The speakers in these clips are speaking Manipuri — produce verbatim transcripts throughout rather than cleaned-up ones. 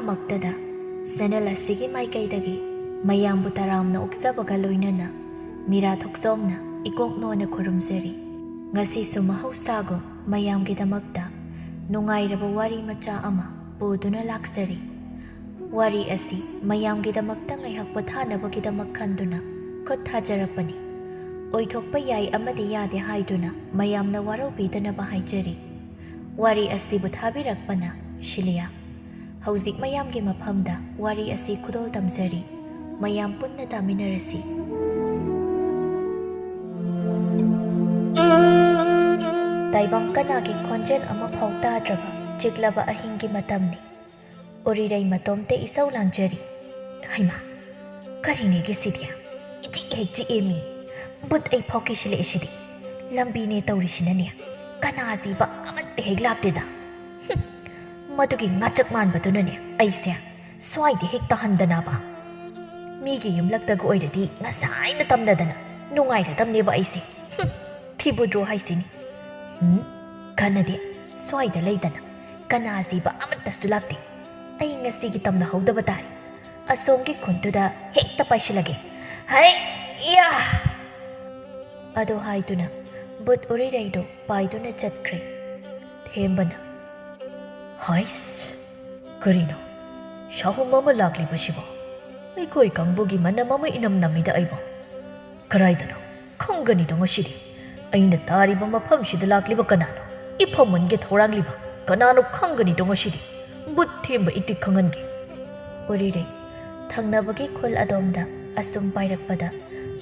ꯃꯛꯇꯗ ꯆꯦꯅꯦꯜ ꯑꯁꯤꯒꯤ ꯃꯥꯏꯀꯩꯗꯒꯤ ꯃꯌꯥꯝꯕꯨ ꯇꯔꯥꯝꯅ ꯑꯣꯛꯆꯕꯒ ꯂꯣꯏꯅꯅ ꯃꯤꯔꯥ ꯊꯣꯛꯆꯣꯝꯅ ꯏꯀꯣꯛ ꯅꯣꯟꯅ ꯈꯨꯔꯨꯝꯖꯔꯤ꯫ ꯉꯁꯤꯁꯨ ꯃꯍꯧꯁꯥꯒꯨꯝ ꯃꯌꯥꯝꯒꯤꯗꯃꯛꯇ ꯅꯨꯡꯉꯥꯏꯔꯕ ꯋꯥꯔꯤ ꯃꯆꯥ ꯑꯃ ꯄꯨꯗꯨꯅ ꯂꯥꯛꯆꯔꯤ꯫ ꯋꯥꯔꯤ ꯑꯁꯤ ꯃꯌꯥꯝꯒꯤꯗꯃꯛꯇ ꯉꯥꯏꯍꯥꯛ ꯄꯣꯊꯥꯅꯕꯒꯤꯗꯃꯛ ꯈꯟꯗꯨꯅ ꯈꯨꯠ ꯊꯥꯖꯔꯛꯄꯅꯤ꯫ ꯑꯣꯏꯊꯣꯛꯄ ꯌꯥꯏ ꯑꯃꯗꯤ ꯌꯥꯗꯦ ꯍꯥꯏꯗꯨꯅ ꯃꯌꯥꯝꯅ ꯋꯥꯔꯧꯕꯤꯗꯅꯕ ꯍꯥꯏꯖꯔꯤ꯫ ꯋꯥꯔꯤ ꯑꯁꯤꯕꯨ ꯊꯥꯕꯤꯔꯛꯄꯅ ꯁꯤꯂꯤꯌꯥ꯫ ꯍꯧꯖꯤꯛ ꯃꯌꯥꯝꯒꯤ ꯃꯐꯝꯗ ꯋꯥꯔꯤ ꯑꯁꯤ ꯈꯨꯗꯣꯜ ꯇꯝꯖꯔꯤ꯫ ꯃꯌꯥꯝ ꯄꯨꯟꯅ ꯇꯥꯃꯤꯟꯅꯔꯁꯤ꯫ ꯇꯥꯏꯕꯪ ꯀꯅꯥꯒꯤ ꯈꯣꯟꯖꯦꯜ ꯑꯃꯐꯥꯎ ꯇꯥꯗ꯭ꯔꯕ ꯆꯤꯛꯂꯕ ꯑꯍꯤꯡꯒꯤ ꯃꯇꯝꯅꯤ꯫ ꯎꯔꯤꯔꯩ ꯃꯇꯣꯝꯇ ꯏꯁꯧ ꯂꯥꯡꯖꯔꯤ꯫ ꯍꯩꯃꯥ, ꯀꯔꯤꯅꯦꯒꯦ ꯁꯤꯗꯤ? ꯏꯆꯤꯛ ꯍꯦꯛ ꯆꯤꯛꯑꯦ ꯃꯤ꯫ ꯕꯨꯠ ꯑꯩ ꯐꯥꯎ ꯀꯤꯁꯤꯜꯂꯛꯑꯦ ꯁꯤꯗꯤ꯫ ꯂꯝꯕꯤꯅꯦ ꯇꯧꯔꯤꯁꯤꯅꯅꯦ, ꯀꯅꯥ ꯖꯤꯕ ꯑꯃꯠꯇ ꯍꯦꯛ ꯂꯥꯛꯇꯦꯗ꯫ ꯍꯨꯝ, ꯃꯗꯨꯒꯤ ꯉꯥꯆꯛ ꯃꯥꯟꯕꯗꯨꯅꯅꯦ ꯑꯩꯁꯦ ꯁ꯭ꯋꯥꯏꯗ ꯍꯦꯛ ꯇꯥꯍꯟꯗꯅꯕ꯫ ꯃꯤꯒꯤ ꯌꯨꯝꯂꯛꯇꯒ ꯑꯣꯏꯔꯗꯤ ꯉꯁꯥꯏꯅ ꯇꯝꯅꯗꯅ ꯅꯨꯡꯉꯥꯏꯔꯗꯝꯅꯦꯕ ꯑꯩꯁꯦ꯫ ꯍꯨꯝ, ꯊꯤꯕꯨꯗ꯭ꯔꯣ ꯍꯥꯏꯁꯤꯅꯤ꯫ ꯍꯨꯝ, ꯀꯥꯟꯅꯗꯦ, ꯁ꯭ꯋꯥꯏꯗ ꯂꯩꯗꯅ ꯀꯅꯥ ꯖꯤꯕ ꯑꯃꯠꯇꯁꯨ ꯂꯥꯛꯇꯦ꯫ ꯑꯩ ꯉꯁꯤꯒꯤ ꯇꯝꯅꯍꯧꯗꯕ ꯇꯥꯔꯦ꯫ ꯑꯁꯣꯝꯒꯤ ꯈꯨꯟꯗꯨꯗ ꯍꯦꯛꯇ ꯄꯥꯏꯁꯤꯜꯂꯒꯦ꯫ ꯍꯩ! ꯏꯌꯥ! ꯑꯗꯨ ꯍꯥꯏꯗꯨꯅ ꯕꯨꯠ ꯎꯔꯤꯔꯩꯗꯨ ꯄꯥꯏꯗꯨꯅ ꯆꯠꯈ꯭ꯔꯦ꯫ ꯊꯦꯝꯕꯅ, "ꯍꯥꯏꯁ! ꯀꯔꯤꯅꯣ? ꯁꯥꯍꯨꯝ ꯑꯃ ꯂꯥꯛꯂꯤꯕꯁꯤꯕꯣ? ꯑꯩꯈꯣꯏ ꯀꯥꯡꯕꯨꯒꯤ ꯃꯅꯝ ꯑꯃ ꯏꯅꯝ ꯅꯝꯃꯤꯗ ꯑꯩꯕꯣ꯫ ꯀꯔꯥꯏꯗꯅꯣ? ꯈꯪꯒꯅꯤꯗꯣ ꯉꯁꯤꯗꯤ꯫ ꯑꯩꯅ ꯇꯥꯔꯤꯕ ꯃꯐꯝꯁꯤꯗ ꯂꯥꯛꯂꯤꯕ ꯀꯅꯥꯅꯣ? ꯏꯐꯝ ꯃꯟꯒꯦ ꯊꯧꯔꯥꯡꯂꯤꯕ ꯀꯅꯥꯅꯣ ꯈꯪꯒꯅꯤꯗꯣ ꯉꯁꯤꯗꯤ꯫ ꯕꯨꯠ ꯊꯦꯝꯕ ꯏꯇꯤꯛ ꯈꯪꯍꯟꯒꯦ꯫" ꯎꯔꯤꯔꯩ ꯊꯪꯅꯕꯒꯤ ꯈꯨꯜ ꯑꯗꯣꯝꯗ ꯑꯁꯨꯝ ꯄꯥꯏꯔꯛꯄꯗ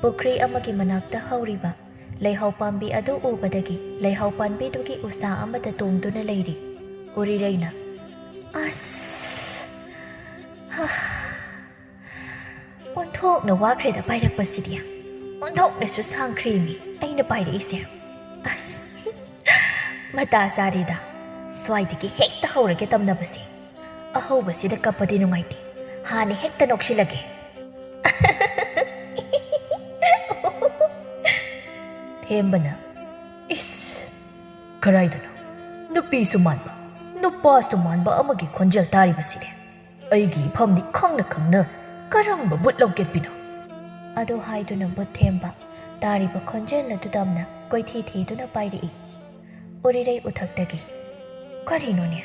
ꯄꯨꯈ꯭ꯔꯤ ꯑꯃꯒꯤ ꯃꯅꯥꯛꯇ ꯍꯧꯔꯤꯕ ꯂꯩꯍꯥꯎ ꯄꯥꯝꯕꯤ ꯑꯗꯨ ꯎꯕꯗꯒꯤ ꯂꯩꯍꯥꯎ ꯄꯥꯝꯕꯤꯗꯨꯒꯤ ꯎꯁꯥ ꯑꯃꯗ ꯇꯣꯡꯗꯨꯅ ꯂꯩꯔꯤ꯫ ꯎꯔꯤꯔꯩꯅ, "ꯑꯁ! ꯍꯥ! ꯑꯣꯟꯊꯣꯛꯅ ꯋꯥꯈ꯭ꯔꯦꯗ ꯄꯥꯏꯔꯛꯄꯁꯤꯗꯤ꯫ ꯑꯣꯟꯊꯣꯛꯅꯁꯨ ꯁꯥꯡꯈ꯭ꯔꯦꯃꯤ ꯑꯩꯅ ꯄꯥꯏꯔꯛꯏꯁꯦ꯫ ꯑꯁ! ꯃꯇꯥ ꯆꯥꯔꯦꯗ꯫ ꯁ꯭ꯋꯥꯏꯗꯒꯤ ꯍꯦꯛꯇ ꯍꯧꯔꯒꯦ ꯇꯝꯅꯕꯁꯦ꯫ ꯑꯍꯧꯕꯁꯤꯗ ꯀꯞꯄꯗꯤ ꯅꯨꯡꯉꯥꯏꯇꯦ꯫ ꯍꯥꯟꯅ ꯍꯦꯛꯇ ꯅꯣꯛꯁꯤꯜꯂꯒꯦ꯫" ꯊꯦꯝꯕꯅ, "ꯏꯁ! ꯀꯔꯥꯏꯗꯅꯣ? ꯅꯨꯄꯤꯁꯨ ꯃꯥꯟꯕ, ꯅꯨꯄꯥꯁꯨ ꯃꯥꯟꯕ ꯑꯃꯒꯤ ꯈꯣꯟꯖꯦꯜ ꯇꯥꯔꯤꯕꯁꯤꯗꯤ꯫ ꯑꯩꯒꯤ ꯏꯐꯝꯗꯤ ꯈꯪꯅ ꯈꯪꯅ ꯀꯔꯝꯕ ꯕꯨꯠ ꯂꯧꯒꯦꯠꯄꯤꯅꯣ? ꯑꯗꯨ ꯍꯥꯏꯗꯨꯅ ꯕꯨꯠ ꯊꯦꯝꯕ ꯇꯥꯔꯤꯕ ꯈꯣꯟꯖꯦꯜ ꯑꯗꯨꯗꯝꯅ ꯀꯣꯏꯊꯤ ꯊꯤꯗꯨꯅ ꯄꯥꯏꯔꯛꯏ꯫ ꯎꯔꯤꯔꯩ ꯎꯊꯛꯇꯒꯤ, "ꯀꯔꯤꯅꯣꯅꯦ?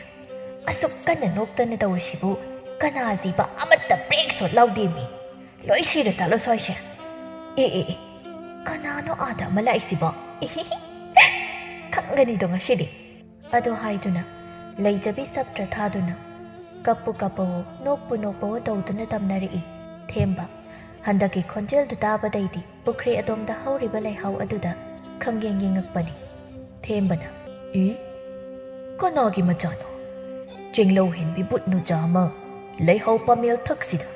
ꯑꯁꯨꯛ ꯀꯟꯅ ꯅꯣꯛꯇꯅ ꯇꯧꯔꯤꯁꯤꯕꯨ ꯀꯅꯥ ꯖꯤꯕ ꯑꯃꯠꯇ ꯕ꯭ꯔꯦꯛ ꯁꯣꯠ ꯂꯥꯎꯗꯦꯃꯤ? ꯂꯣꯏ ꯁꯤꯔ ꯆꯠꯂꯣ ꯁ꯭ꯋꯥꯏꯁꯦ꯫ ꯑꯦ, ꯑꯦ, ꯑꯦ, ꯀꯅꯥꯅꯣ ꯑꯥꯗ ꯑꯃ ꯂꯥꯛꯏꯁꯤꯕꯣ? ꯈꯪꯒꯅꯤꯗꯣ ꯉꯁꯤꯗꯤ"꯫ ꯑꯗꯨ ꯍꯥꯏꯗꯨꯅ ꯂꯩꯖꯕꯤ ꯁꯞꯇ꯭ꯔ ꯊꯥꯗꯨꯅ ꯀꯞꯄꯨ ꯀꯞꯄꯋꯣ ꯅꯣꯛꯄꯨ ꯅꯣꯛꯄꯋꯣ ꯇꯧꯗꯨꯅ ꯇꯝꯅꯔꯛꯏ꯫ ꯊꯦꯝꯕ ꯍꯟꯗꯛꯀꯤ ꯈꯣꯟꯖꯦꯜꯗꯨ ꯇꯥꯕꯗꯩꯗꯤ ꯄꯨꯈ꯭ꯔꯤ ꯑꯗꯣꯝꯗ ꯍꯧꯔꯤꯕ ꯂꯩꯍꯥꯎ ꯑꯗꯨꯗ ꯈꯪꯌꯦꯡ ꯌꯦꯡꯉꯛꯄꯅꯤ꯫ ꯊꯦꯝꯕꯅ, "ꯏ? ꯀꯅꯥꯒꯤ ꯃꯆꯥꯅꯣ? ꯆꯤꯡꯂꯧ ꯍꯦꯟꯕꯤ ꯕꯨꯠ ꯅꯨꯖꯥ ꯑꯃ ꯂꯩꯍꯥꯎ ꯄꯥꯃꯦꯜ ꯊꯛꯁꯤꯗ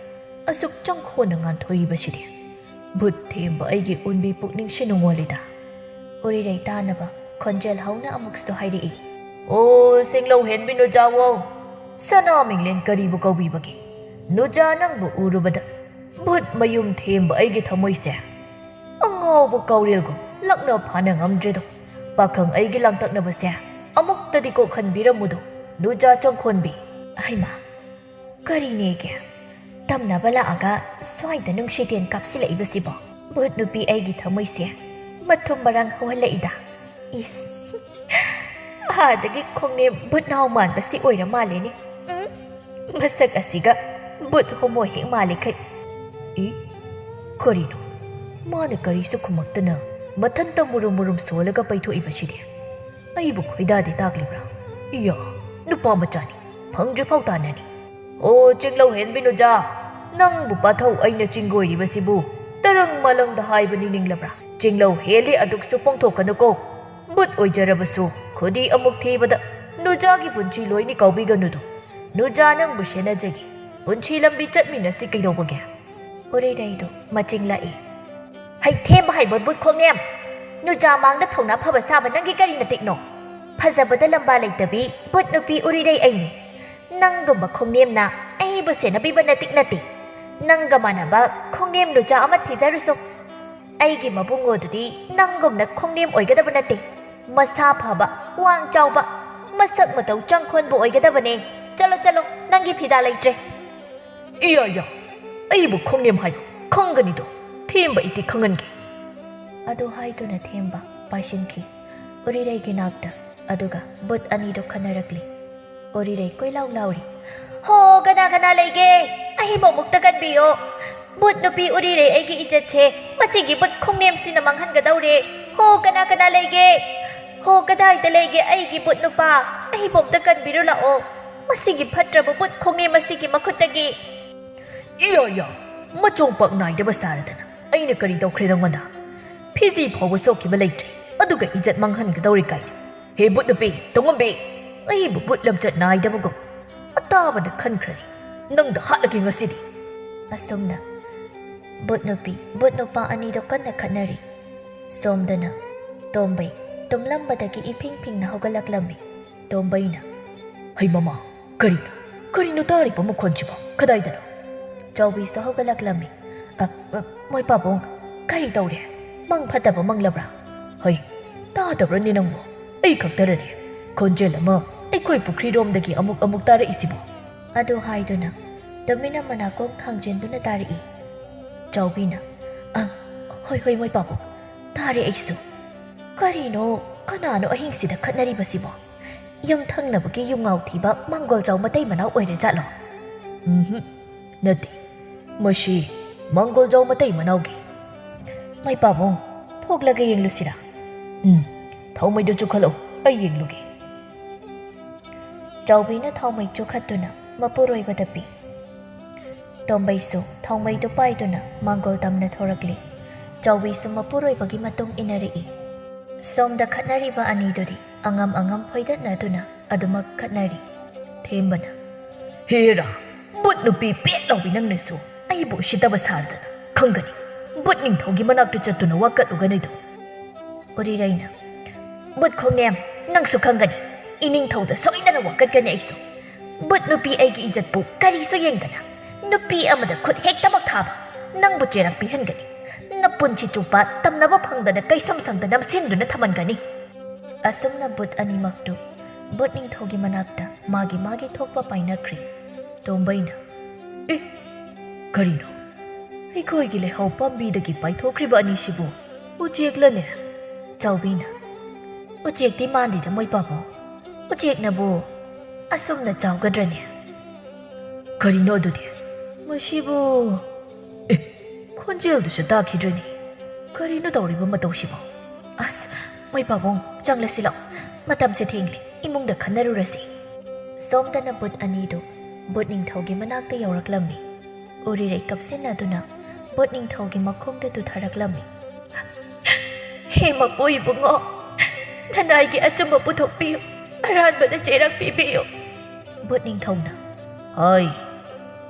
ꯑꯁꯨꯛ ꯆꯪꯈꯣꯟꯅ ꯉꯥꯟꯊꯣꯏꯔꯤꯕꯁꯤꯗꯤ? ꯕꯨꯠ ꯊꯦꯝꯕ ꯑꯩꯒꯤ ꯎꯟꯕꯤ ꯄꯨꯛꯅꯤꯡꯁꯤ ꯅꯨꯡꯉꯣꯜꯂꯤꯗ"꯫ ꯎꯔꯤꯔꯩ ꯇꯥꯅꯕ ꯈꯣꯟꯖꯦꯜ ꯍꯧꯅ ꯑꯃꯨꯛꯁꯨ ꯍꯥꯏꯔꯛꯏ꯫ "ꯑꯣ, ꯆꯤꯡꯂꯧ ꯍꯦꯟꯕꯤ ꯅꯨꯖꯥꯋꯣ, ꯁꯅꯥ ꯃꯤꯡꯂꯦꯟ ꯀꯔꯤꯕꯨ ꯀꯧꯕꯤꯕꯒꯦ? ꯅꯨꯖꯥ ꯅꯪꯕꯨ ꯎꯔꯨꯕꯗ ꯕꯨꯠ ꯃꯌꯨꯝ ꯊꯦꯝꯕ ꯑꯩꯒꯤ ꯊꯃꯣꯏꯁꯦ ꯑꯉꯥꯎꯕ ꯀꯥꯎꯔꯦꯜꯒꯨꯝ ꯂꯛꯅ ꯐꯥꯅ ꯉꯝꯗ꯭ꯔꯦꯗꯣ꯫ ꯄꯥꯈꯪ ꯑꯩꯒꯤ ꯂꯥꯡꯇꯛꯅꯕꯁꯦ ꯑꯃꯨꯛꯇꯗꯤ ꯀꯣꯛꯍꯟꯕꯤꯔꯝꯃꯨꯗꯣ, ꯅꯨꯖꯥ ꯆꯪꯈꯣꯟꯕꯤ"꯫ ꯍꯩꯃꯥ, ꯀꯔꯤꯅꯦꯒꯦ? ꯇꯝꯅꯕ ꯂꯥꯛꯑꯒ ꯁ꯭ꯋꯥꯏꯗ ꯅꯨꯡꯁꯤꯇꯦꯟ ꯀꯥꯞꯁꯤꯜꯂꯛꯏꯕꯁꯤꯕꯣ? ꯕꯨꯠ ꯅꯨꯄꯤ ꯑꯩꯒꯤ ꯊꯃꯣꯏꯁꯦ ꯃꯊꯨꯝ ꯃꯔꯥꯡ ꯍꯧꯍꯜꯂꯛꯏꯗ꯫ ꯏꯁ, ꯑꯥꯗꯒꯤ ꯈꯣꯡꯅꯦꯝ ꯕꯨꯠ ꯅꯥꯎ ꯃꯥꯟꯕꯁꯤ ꯑꯣꯏꯔ ꯃꯥꯜꯂꯦꯅꯦ꯫ ꯎꯝ, ꯃꯁꯛ ꯑꯁꯤꯒ ꯕꯨꯠ ꯍꯣꯃꯣ ꯍꯦꯛ ꯃꯥꯜꯂꯤꯈꯩ꯫ ꯏ, ꯀꯔꯤꯅꯣ? ꯃꯥꯅ ꯀꯔꯤꯁꯨ ꯈꯨꯝꯃꯛꯇꯅ ꯃꯊꯟꯇ ꯃꯨꯔꯨꯝ ꯃꯨꯔꯨꯝ ꯁꯣꯜꯂꯒ ꯄꯩꯊꯣꯛꯏꯕꯁꯤꯗꯤ? ꯑꯩꯕꯨ ꯈꯣꯏꯗꯥꯗꯦ ꯇꯥꯛꯂꯤꯕ꯭ꯔꯥ? ꯏꯌꯥ, ꯅꯨꯄꯥ ꯃꯆꯥꯅꯤ, ꯐꯪꯗ꯭ꯔꯤꯐꯥꯎ ꯇꯥꯟꯅꯅꯤ꯫ ꯑꯣ, ꯆꯤꯡꯂꯧ ꯍꯦꯟꯕꯤ ꯅꯨꯖꯥ, ꯅꯪꯕꯨ ꯄꯥꯊꯧ ꯑꯩꯅ ꯆꯤꯡꯒꯣꯏꯔꯤꯕꯁꯤꯕꯨ ꯇꯔꯪ ꯃꯥꯂꯪꯗ ꯍꯥꯏꯕ ꯅꯤꯡꯂꯕ꯭ꯔꯥ? ꯆꯤꯡꯂꯧ ꯍꯦꯜꯂꯤ ꯑꯗꯨꯛꯁꯨ ꯄꯣꯡꯊꯣꯛꯀꯅꯨꯀꯣ꯫ ꯕꯨꯠ ꯑꯣꯏꯖꯔꯕꯁꯨ ꯈꯨꯗꯤ ꯑꯃꯨꯛ ꯊꯤꯕꯗ ꯅꯨꯖꯥꯒꯤ ꯄꯨꯟꯁꯤ ꯂꯣꯏꯅꯤ ꯀꯥꯎꯕꯤꯒꯅꯨꯗꯣ꯫ ꯅꯨꯖꯥ ꯅꯪꯕꯨ ꯁꯦꯟꯅꯖꯒꯦ꯫ ꯄꯨꯟꯁꯤ ꯂꯝꯕꯤ ꯆꯠꯃꯤꯟꯅꯁꯤ ꯀꯩꯗꯧꯕꯒꯦ? ꯎꯔꯤꯔꯩꯗꯨ ꯃꯆꯤꯡ ꯂꯥꯛꯏ꯫ ꯍꯩꯊꯦꯝꯕ ꯍꯩꯕ ꯕꯨꯠ ꯈꯣꯡꯅꯦꯝ! ꯅꯨꯖꯥ ꯃꯥꯡꯗ ꯊꯧꯅꯥ ꯐꯕ ꯁꯥꯕ ꯅꯪꯒꯤ ꯀꯔꯤ ꯅꯇꯤꯛꯅꯣ? ꯐꯖꯕꯗ ꯂꯝꯕꯥ ꯂꯩꯇꯕꯤ ꯕꯨꯠ ꯅꯨꯄꯤ ꯎꯔꯤꯔꯩ ꯑꯩꯅꯤ꯫ ꯅꯪꯒꯨꯝꯕ ꯈꯣꯡꯅꯦꯝꯅ ꯑꯩꯕꯨ ꯁꯦꯟꯅꯕꯤꯕ ꯅꯇꯤꯛ ꯅꯠꯇꯦ꯫ ꯅꯪꯒ ꯃꯥꯟꯅꯕ ꯈꯣꯡꯅꯦꯝ ꯅꯨꯖꯥ ꯑꯃ ꯊꯤꯖꯔꯨꯁꯣ꯫ ꯑꯩꯒꯤ ꯃꯕꯨꯡꯉꯣꯗꯨꯗꯤ ꯅꯪꯒꯨꯝꯅ ꯈꯣꯡꯅꯦꯝ ꯑꯣꯏꯒꯗꯕ ꯅꯠꯇꯦ꯫ ꯃꯁꯥ ꯐꯕ, ꯋꯥꯡ ꯆꯥꯎꯕ, ꯃꯁꯛ ꯃꯇꯧ ꯆꯪꯈꯣꯟꯕ ꯑꯣꯏꯒꯗꯕꯅꯦ꯫ ꯆꯠꯂꯣ, ꯆꯠꯂꯣ, ꯅꯪꯒꯤ ꯐꯤꯗꯥ ꯂꯩꯇ꯭ꯔꯦ꯫ ꯏꯌꯥ ꯌꯥ, ꯑꯩꯕꯨ ꯈꯣꯡꯅꯦꯝ ꯍꯥꯏ, ꯈꯪꯒꯅꯤꯗꯣ, ꯊꯦꯝꯕ ꯏꯇꯤ ꯈꯪꯍꯟꯒꯦ꯫ ꯑꯗꯨ ꯍꯥꯏꯗꯨꯅ ꯊꯦꯝꯕ ꯄꯥꯏꯁꯤꯟꯈꯤ ꯎꯔꯤꯔꯩꯒꯤ ꯅꯥꯛꯇ꯫ ꯑꯗꯨꯒ ꯕꯨꯠ ꯑꯅꯤꯗꯨ ꯈꯟꯅꯔꯛꯂꯤ꯫ ꯎꯔꯤꯔꯩ ꯀꯣꯏꯂꯥꯎ ꯂꯥꯎꯔꯤ꯫ "ꯍꯣ, ꯀꯅꯥ ꯀꯅꯥ ꯂꯩꯒꯦ? ꯑꯩꯕꯨ ꯑꯃꯨꯛꯇ ꯀꯟꯕꯤꯌꯣ꯫ ꯕꯨꯠ ꯅꯨꯄꯤ ꯎꯔꯤꯔꯩ ꯑꯩꯒꯤ ꯏꯖꯠꯁꯦ ꯃꯁꯤꯒꯤ ꯕꯨꯠ ꯈꯣꯡꯅꯦꯝꯁꯤꯅ ꯃꯥꯡꯍꯟꯒꯗꯧꯔꯦ꯫ ꯍꯣ, ꯀꯅꯥ ꯀꯅꯥ ꯂꯩꯒꯦ? ꯍꯣ, ꯀꯗꯥꯏꯗ ꯂꯩꯒꯦ ꯑꯩꯒꯤ ꯕꯨꯠ ꯅꯨꯄꯥ? ꯑꯩꯕꯨ ꯑꯝꯇ ꯀꯟꯕꯤꯔꯨ ꯂꯥꯛꯑꯣ꯫ ꯃꯁꯤꯒꯤ ꯐꯠꯇ꯭ꯔꯕ ꯕꯨꯠ ꯈꯣꯡꯅꯦꯝ ꯑꯁꯤꯒꯤ ꯃꯈꯨꯠꯇꯒꯤ!" ꯏꯌꯥ ꯌꯥ, ꯃꯆꯣꯡ ꯄꯥꯛ ꯅꯥꯏꯗꯕ ꯁꯥꯔꯗꯅ ꯑꯩꯅ ꯀꯔꯤ ꯇꯧꯈ꯭ꯔꯦ ꯅꯪꯉꯣꯟꯗ? ꯐꯤꯖꯤ ꯐꯥꯎꯕ ꯁꯣꯛꯈꯤꯕ ꯂꯩꯇ꯭ꯔꯦ, ꯑꯗꯨꯒ ꯏꯖꯠ ꯃꯥꯡꯍꯟꯒꯗꯧꯔꯤ ꯀꯥꯏꯅ꯫ ꯍꯦ ꯕꯨꯠ ꯅꯨꯄꯤ, ꯇꯣꯡꯉꯝꯕꯤ, ꯑꯩꯕꯨ ꯕꯨꯠ ꯂꯝꯆꯠ ꯅꯥꯏꯗꯕꯒꯨꯝ ꯑꯇꯥꯕꯅ ꯈꯟꯈ꯭ꯔꯅꯤ꯫ ꯅꯪꯗ ꯍꯥꯠꯂꯒꯦ ꯉꯁꯤꯗꯤ꯫ ꯑꯁꯨꯝꯅ ꯕꯨꯠ ꯅꯨꯄꯤ, ꯕꯨꯠ ꯅꯨꯄꯥ ꯑꯅꯤꯗꯣ ꯀꯟꯅ ꯈꯠꯅꯔꯤ꯫ ꯁꯣꯝꯗꯅ ꯇꯣꯝꯕꯩ ꯇꯨꯝꯂꯝꯕꯗꯒꯤ ꯏꯐꯤꯡ ꯐꯤꯡꯅ ꯍꯧꯒꯠꯂꯛꯂꯝꯃꯤ꯫ ꯇꯣꯝꯕꯩꯅ, "ꯍꯩ ꯃꯃꯥ, ꯀꯔꯤꯅꯣ? ꯀꯔꯤꯅꯣ ꯇꯥꯔꯤꯕ ꯃꯈꯣꯟꯁꯤꯕꯣ? ꯀꯗꯥꯏꯗꯅꯣ?" ꯆꯥꯎꯕꯤꯁꯨ ꯍꯧꯒꯠꯂꯛꯂꯝꯃꯤ꯫ "ꯑ, ꯑ, ꯃꯣꯏ ꯄꯥꯕꯨꯡ, ꯀꯔꯤ ꯇꯧꯔꯦ? ꯃꯪ ꯐꯠꯇꯕ ꯃꯪꯂꯕ꯭ꯔꯥ? ꯍꯩ, ꯇꯥꯗꯕ꯭ꯔꯅꯦ ꯅꯪꯕꯣ? ꯑꯩ ꯈꯛꯇꯔꯅꯦ ꯈꯣꯟꯖꯦꯜ ꯑꯃ ꯑꯩꯈꯣꯏ ꯄꯨꯈ꯭ꯔꯤꯔꯣꯝꯗꯒꯤ ꯑꯃꯨꯛ ꯑꯃꯨꯛ ꯇꯥꯔꯛꯏꯁꯤꯕꯣ?" ꯑꯗꯨ ꯍꯥꯏꯗꯨꯅ ꯇꯨꯃꯤꯟꯅ ꯃꯅꯥꯀꯣꯡ ꯊꯥꯡꯖꯤꯟꯗꯨꯅ ꯇꯥꯔꯛꯏ꯫ ꯆꯥꯎꯕꯤꯅ, "ꯑ, ꯍꯣꯏ, ꯍꯣꯏ, ꯃꯣꯏ ꯄꯥꯕꯨꯡ, ꯇꯥꯔꯦ ꯑꯩꯁꯨ꯫ ꯀꯔꯤꯅꯣ, ꯀꯅꯥꯅꯣ ꯑꯍꯤꯡꯁꯤꯗ ꯈꯠꯅꯔꯤꯕꯁꯤꯕꯣ? ꯌꯨꯝꯊꯪꯅꯕꯒꯤ ꯌꯨꯝꯉꯥꯎ ꯊꯤꯕ ꯃꯥꯡꯒꯣꯜꯖꯥꯎ ꯃꯇꯩ ꯃꯅꯥꯎ ꯑꯣꯏꯔꯖꯥꯠꯂꯣ?" "ꯎꯝꯍꯨꯝ, ꯅꯠꯇꯦ, ꯃꯁꯤ ꯃꯥꯡꯒꯣꯜꯖꯥꯎ ꯃꯇꯩ ꯃꯅꯥꯎꯒꯤ꯫ ꯃꯩ ꯄꯥꯕꯨꯡ, ꯊꯣꯛꯂꯒ ꯌꯦꯡꯂꯨꯁꯤꯔꯥ?" "ꯎꯝ, ꯊꯥꯎꯃꯩꯗꯨ ꯆꯨꯈꯠꯂꯣ, ꯑꯩ ꯌꯦꯡꯂꯨꯒꯦ꯫" ꯆꯥꯎꯕꯤꯅ ꯊꯥꯎꯃꯩ ꯆꯨꯈꯠꯇꯨꯅ ꯃꯄꯨꯔꯣꯏꯕꯗ ꯄꯤ꯫ ꯇꯣꯝꯕꯩꯁꯨ ꯊꯥꯎꯃꯩꯗꯨ ꯄꯥꯏꯗꯨꯅ ꯃꯥꯡꯒꯣꯜ ꯇꯝꯅ ꯊꯣꯔꯛꯂꯤ꯫ ꯆꯥꯎꯕꯤꯁꯨ ꯃꯄꯨꯔꯣꯏꯕꯒꯤ ꯃꯇꯨꯡ ꯏꯟꯅꯔꯛꯏ꯫ ꯁꯣꯝꯗ ꯈꯠꯅꯔꯤꯕ ꯑꯅꯤꯗꯨꯗꯤ ꯑꯉꯝ ꯑꯉꯝ ꯐꯣꯏꯗꯠꯅꯗꯨꯅ ꯑꯗꯨꯃꯛ ꯈꯠꯅꯔꯤ꯫ ꯊꯦꯝꯕꯅ, "ꯍꯦꯔꯥ, ꯕꯨꯠ ꯅꯨꯄꯤ ꯄꯦꯠ ꯂꯥꯎꯕꯤ, ꯅꯪꯅꯁꯨ ꯑꯩꯕꯨ ꯎꯁꯤꯠꯇꯕ ꯁꯥꯔꯗꯅ, ꯈꯪꯒꯅꯤ꯫ ꯕꯨꯠ ꯅꯤꯡꯊꯧꯒꯤ ꯃꯅꯥꯛꯇ ꯆꯠꯇꯨꯅ ꯋꯥꯀꯠꯂꯨꯒꯅꯤꯗꯣ꯫" ꯎꯔꯤꯔꯩꯅ, "ꯕꯨꯠ ꯈꯣꯡꯅꯦꯝ, ꯅꯪꯁꯨ ꯈꯪꯒꯅꯤ꯫ ꯏꯅꯤꯡꯊꯧꯗ ꯁꯣꯏꯗꯅ ꯋꯥꯀꯠꯀꯅꯤ ꯑꯩꯁꯨ꯫ ꯕꯨꯠ ꯅꯨꯄꯤ ꯑꯩꯒꯤ ꯏꯖꯠꯄꯨ ꯀꯔꯤꯁꯨ ꯌꯦꯡꯗꯅ ꯅꯨꯄꯤ ꯑꯃꯗ ꯈꯨꯠ ꯍꯦꯛꯇꯃꯛ ꯊꯥꯕ꯫ ꯅꯪꯕꯨ ꯆꯩꯔꯛ ꯄꯤꯍꯟꯒꯅꯤ꯫ ꯅꯄꯨꯟꯁꯤ ꯆꯨꯞꯄ ꯇꯝꯅꯕ ꯐꯪꯗꯅ ꯀꯩꯁꯨꯝ ꯁꯪꯗꯅ ꯁꯦꯝꯗꯨꯅ ꯊꯝꯍꯟꯒꯅꯤ꯫" ꯑꯁꯨꯝꯅ ꯕꯨꯠ ꯑꯅꯤꯃꯛꯇꯨ ꯕꯨꯠ ꯅꯤꯡꯊꯧꯒꯤ ꯃꯅꯥꯛꯇ ꯃꯥꯒꯤ ꯃꯥꯒꯤ ꯊꯣꯛꯄ ꯄꯥꯏꯅꯈ꯭ꯔꯦ꯫ ꯇꯣꯝꯕꯩꯅ, ꯑꯦ, ꯀꯔꯤꯅꯣ? ꯑꯩꯈꯣꯏꯒꯤ ꯂꯩꯍꯥꯎ ꯄꯥꯝꯕꯤꯗꯒꯤ ꯄꯥꯏꯊꯣꯛꯈ꯭ꯔꯤꯕ ꯑꯅꯤꯁꯤꯕꯨ ꯎꯆꯦꯛꯂꯅꯦ? ꯆꯥꯎꯕꯤꯅ, "ꯎꯆꯦꯛꯇꯤ ꯃꯥꯟꯗꯦꯗ, ꯃꯣꯏ ꯄꯥꯕꯨꯡ꯫ ꯎꯆꯦꯛꯅꯕꯨ ꯑꯁꯨꯝꯅ ꯆꯥꯎꯒꯗ꯭ꯔꯅꯦ? ꯀꯔꯤꯅꯣ ꯑꯗꯨꯗꯤ? ꯃꯁꯤꯕꯨ, ꯑꯦ, ꯈꯣꯟꯖꯦꯜꯗꯨꯁꯨ ꯇꯥꯈꯤꯗ꯭ꯔꯅꯤ꯫ ꯀꯔꯤꯅꯣ ꯇꯧꯔꯤꯕ ꯃꯇꯧꯁꯤꯕꯣ? ꯑꯁ, ꯃꯣꯏ ꯄꯥꯕꯨꯡ, ꯆꯪꯂꯁꯤ ꯂꯥꯛꯑꯣ꯫ ꯃꯇꯝꯁꯦ ꯊꯦꯡꯂꯦ, ꯏꯃꯨꯡꯗ ꯈꯟꯅꯔꯨꯔꯁꯤ꯫" ꯁꯣꯝꯗꯅ ꯚꯨꯠ ꯑꯅꯤꯗꯨ ꯚꯨꯠ ꯅꯤꯡꯊꯧꯒꯤ ꯃꯅꯥꯛꯇ ꯌꯧꯔꯛꯂꯝꯃꯤ꯫ ꯎꯔꯤꯔꯩ ꯀꯞꯁꯤꯟꯅꯗꯨꯅ ꯚꯨꯠ ꯅꯤꯡꯊꯧꯒꯤ ꯃꯈꯣꯡꯗ ꯇꯨꯊꯔꯛꯂꯝꯃꯤ꯫ "ꯍꯦ ꯃꯄꯨ ꯏꯕꯨꯡꯉꯣ, ꯅꯅꯥꯏꯒꯤ ꯑꯆꯨꯝꯕ ꯄꯨꯊꯣꯛꯄꯤꯌꯨ, ꯑꯔꯥꯟꯕꯗ ꯆꯩꯔꯥꯛ ꯄꯤꯕꯤꯌꯨ꯫" ꯚꯨꯠ ꯅꯤꯡꯊꯧꯅ, "ꯍꯥꯏ,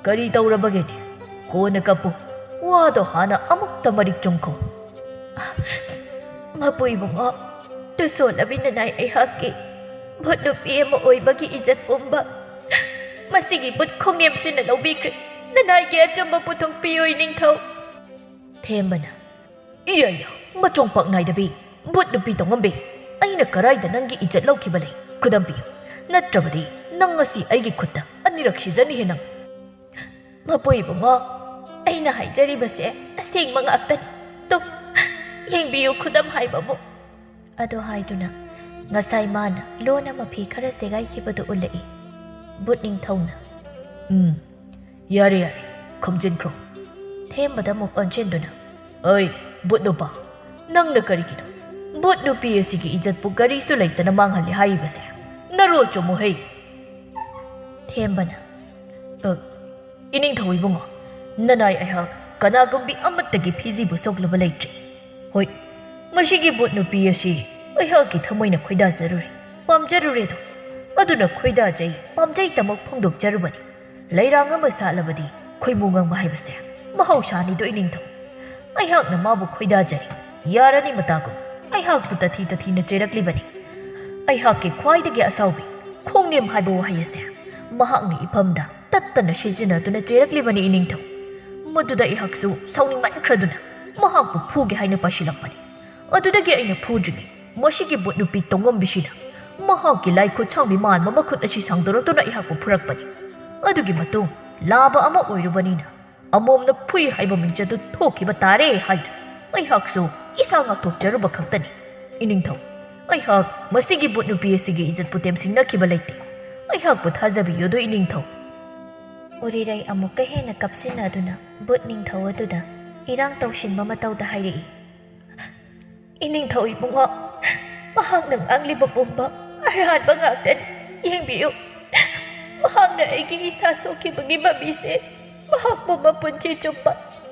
ꯀꯔꯤ ꯇꯧꯔꯕꯒꯦꯅꯦ? ꯀꯣꯟꯅ ꯀꯞꯄꯨ, ꯋꯥꯗꯣ ꯍꯥꯟꯅ ꯑꯃꯨꯛꯇ ꯃꯔꯤꯛ ꯆꯨꯝꯈꯣ꯫" "ꯃꯄꯨ ꯏꯕꯨꯡꯉꯣ, ꯇꯨꯁꯣꯜꯂꯕꯤ ꯅꯅꯥꯏ ꯑꯩꯍꯥꯛꯀꯤ ꯚꯨꯠ ꯅꯨꯄꯤ ꯑꯃ ꯑꯣꯏꯕꯒꯤ ꯏꯖꯠ ꯄꯨꯝꯕ ꯃꯁꯤꯒꯤ ꯚꯨꯠ ꯈꯣꯡꯅꯦꯝꯁꯤꯅ ꯂꯧꯕꯤꯈ꯭ꯔꯦ꯫ ꯅꯅꯥꯏꯒꯤ ꯑꯆꯨꯝꯕ ꯄꯨꯊꯣꯛꯄꯤꯌꯨ, ꯏꯅꯤꯡꯊꯧ꯫" ꯊꯦꯝꯕꯅ, "ꯏꯌꯥ ꯏꯌꯥ, ꯃꯆꯣꯡ ꯄꯥꯛ ꯅꯥꯏꯗꯕꯤ, ꯚꯨꯠ ꯅꯨꯄꯤ ꯇꯣꯡꯉꯝꯕꯤ, ꯑꯩꯅ ꯀꯔꯥꯏꯗ ꯅꯪꯒꯤ ꯏꯖꯠ ꯂꯧꯈꯤꯕ ꯂꯩ? ꯈꯨꯗꯝ ꯄꯤꯌꯨ, ꯅꯠꯇ꯭ꯔꯕꯗꯤ ꯅꯪ ꯉꯁꯤ ꯑꯩꯒꯤ ꯈꯨꯠꯇ ꯑꯅꯤꯔꯛ ꯁꯤꯖꯅꯤꯍꯦ ꯅꯪ꯫" "ꯃꯄꯨ ꯏꯕꯨꯡꯉꯣ, ꯑꯩꯅ ꯍꯥꯏꯖꯔꯤꯕꯁꯦ ꯑꯁꯦꯡꯕ ꯉꯥꯛꯇꯅꯤ꯫ ꯇꯨ, ꯌꯦꯡꯕꯤꯌꯨ ꯈꯨꯗꯝ ꯍꯥꯏꯕꯕꯨ꯫" ꯑꯗꯨ ꯍꯥꯏꯗꯨꯅ ꯉꯁꯥꯏ ꯃꯥꯅ ꯂꯣꯟ ꯑꯃ ꯐꯤ ꯈꯔ ꯁꯦꯒꯥꯏꯈꯤꯕꯗꯨ ꯎꯠꯂꯛꯏ꯫ ꯚꯨꯠ ꯅꯤꯡꯊꯧꯅ, "ꯎꯝ, ꯌꯥꯔꯦ ꯌꯥꯔꯦ, ꯈꯨꯝꯖꯤꯟꯈ꯭ꯔꯣ꯫" ꯊꯦꯝꯕꯗ ꯑꯃꯨꯛ ꯑꯣꯟꯁꯤꯟꯗꯨꯅ, "ꯑꯩ, ꯚꯨꯠ ꯅꯨꯄꯥ, ꯅꯪꯅ ꯀꯔꯤꯒꯤꯅꯣ ꯚꯨꯠ ꯅꯨꯄꯤ ꯑꯁꯤꯒꯤ ꯏꯖꯠꯄꯨ ꯀꯔꯤꯁꯨ ꯂꯩꯇꯅ ꯃꯥꯡꯍꯜꯂꯦ ꯍꯥꯏꯔꯤꯕꯁꯦ? ꯅꯔꯣꯜ ꯆꯨꯝꯃꯨ ꯍꯩ꯫" ꯊꯦꯝꯕꯅ, "ꯑ, ꯏꯅꯤꯡꯊꯧ ꯏꯕꯨꯡꯉꯣ, ꯅꯅꯥꯏ ꯑꯩꯍꯥꯛ ꯀꯅꯥꯒꯨꯝꯕꯤ ꯑꯃꯠꯇꯒꯤ ꯐꯤꯖꯤꯕꯨ ꯁꯣꯛꯂꯨꯕ ꯂꯩꯇ꯭ꯔꯤ꯫ ꯍꯣꯏ, ꯃꯁꯤꯒꯤ ꯚꯨꯠ ꯅꯨꯄꯤ ꯑꯁꯤ ꯑꯩꯍꯥꯛꯀꯤ ꯊꯃꯣꯏꯅ ꯈꯣꯏꯗꯥꯖꯔꯨꯔꯦ, ꯄꯥꯝꯖꯔꯨꯔꯦꯗꯣ꯫ ꯑꯗꯨꯅ ꯈꯣꯏꯗꯥꯖꯩ, ꯄꯥꯝꯖꯩꯇꯃꯛ ꯐꯣꯡꯗꯣꯛꯆꯔꯨꯕꯅꯤ꯫ ꯂꯩꯔꯥꯡ ꯑꯃ ꯁꯥꯠꯂꯕꯗꯤ ꯈꯣꯏꯃꯨ ꯉꯪꯕ ꯍꯥꯏꯕꯁꯦ ꯃꯍꯧꯁꯥꯅꯤꯗꯣ, ꯏꯅꯤꯡꯊꯧ꯫ ꯑꯩꯍꯥꯛꯅ ꯃꯥꯕꯨ ꯈꯣꯏꯗꯥꯖꯔꯤ꯫ ꯌꯥꯔꯅꯤ ꯃꯇꯥꯒꯨꯝ꯫ ꯑꯩꯍꯥꯛꯄꯨ ꯇꯊꯤ ꯇꯊꯤꯅ ꯆꯩꯔꯛꯂꯤꯕꯅꯤ꯫ ꯑꯩꯍꯥꯛꯀꯤ ꯈ꯭ꯋꯥꯏꯗꯒꯤ ꯑꯁꯥꯎꯕꯤ ꯈꯣꯡꯅꯦꯝ ꯍꯥꯏꯕ ꯋꯥꯍꯩ ꯑꯁꯦ ꯃꯍꯥꯛꯅ ꯏꯐꯝꯗ ꯇꯠꯇꯅ ꯁꯤꯖꯤꯟꯅꯗꯨꯅ ꯆꯩꯔꯛꯂꯤꯕꯅꯤ, ꯏꯅꯤꯡꯊꯧ꯫ ꯃꯗꯨꯗ ꯑꯩꯍꯥꯛꯁꯨ ꯁꯥꯎꯅꯤꯡꯃꯟꯈ꯭ꯔꯗꯨꯅ ꯃꯍꯥꯛꯄꯨ ꯐꯨꯒꯦ ꯍꯥꯏꯅ ꯄꯥꯏꯁꯤꯜꯂꯛꯄꯅꯤ꯫ ꯑꯗꯨꯗꯒꯤ ꯑꯩꯅ ꯐꯨꯗ꯭ꯔꯤꯉꯩ ꯃꯁꯤꯒꯤ ꯚꯨꯠ ꯅꯨꯄꯤ ꯇꯣꯡꯉꯝꯕꯤꯁꯤꯅ ꯃꯍꯥꯛꯀꯤ ꯂꯥꯏ ꯈꯨꯠꯁꯥꯡꯕꯤ ꯃꯥꯟꯕ ꯃꯈꯨꯠ ꯑꯁꯤ ꯁꯥꯡꯗꯣꯔꯛꯇꯨꯅ ꯑꯩꯍꯥꯛꯄꯨ ꯐꯨꯔꯛꯄꯅꯤ꯫ ꯑꯗꯨꯒꯤ ꯃꯇꯨꯡ ꯂꯥꯕ ꯑꯃ ꯑꯣꯏꯔꯨꯕꯅꯤꯅ ꯑꯃꯣꯝꯅ ꯐꯨꯏ ꯍꯥꯏꯕ ꯃꯤꯡꯆꯠꯇꯨ ꯊꯣꯛꯈꯤꯕ ꯇꯥꯔꯦ ꯍꯥꯏꯅ ꯑꯩꯍꯥꯛꯁꯨ ꯏꯁꯥ ꯉꯥꯛꯊꯣꯛꯆꯔꯨꯕ ꯈꯛꯇꯅꯤ꯫ ꯏꯅꯤꯡꯊꯧ, ꯑꯩꯍꯥꯛ ꯃꯁꯤꯒꯤ ꯚꯨꯠ ꯅꯨꯄꯤ ꯑꯁꯤꯒꯤ ꯏꯖꯠꯄꯨ ꯇꯦꯝꯁꯤꯡꯅꯈꯤꯕ ꯂꯩꯇꯦ꯫ ꯑꯩꯍꯥꯛꯄꯨ ꯊꯥꯖꯕꯤꯌꯨꯗꯣ ꯏꯅꯤꯡꯊꯧ꯫ ꯎꯔꯤꯔꯩ ꯑꯃꯨꯛꯀ ꯍꯦꯟꯅ ꯀꯞꯁꯤꯟꯅꯗꯨꯅ ꯚꯨꯠ ꯅꯤꯡꯊꯧ ꯑꯗꯨꯗ ꯏꯔꯥꯡ ꯇꯧꯁꯤꯟꯕ ꯃꯇꯧꯗ ꯍꯥꯏꯔꯛꯏ, "ꯏꯅꯤꯡꯊꯧ ꯏꯕꯨꯡꯉꯣ, ꯃꯍꯥꯛꯅ ꯉꯥꯡꯂꯤꯕ ꯄꯨꯝꯕ ꯑꯔꯥꯟꯕ ꯉꯥꯛꯇꯅꯤ꯫ ꯌꯦꯡꯕꯤꯌꯨ, ꯃꯍꯥꯛꯅ ꯑꯩꯒꯤ ꯏꯁꯥ ꯁꯣꯛꯈꯤꯕꯒꯤ ꯃꯃꯤꯁꯦ ꯃꯍꯥꯛꯄꯨ ꯃꯄꯨꯟꯁꯤ ꯆꯨꯞꯄ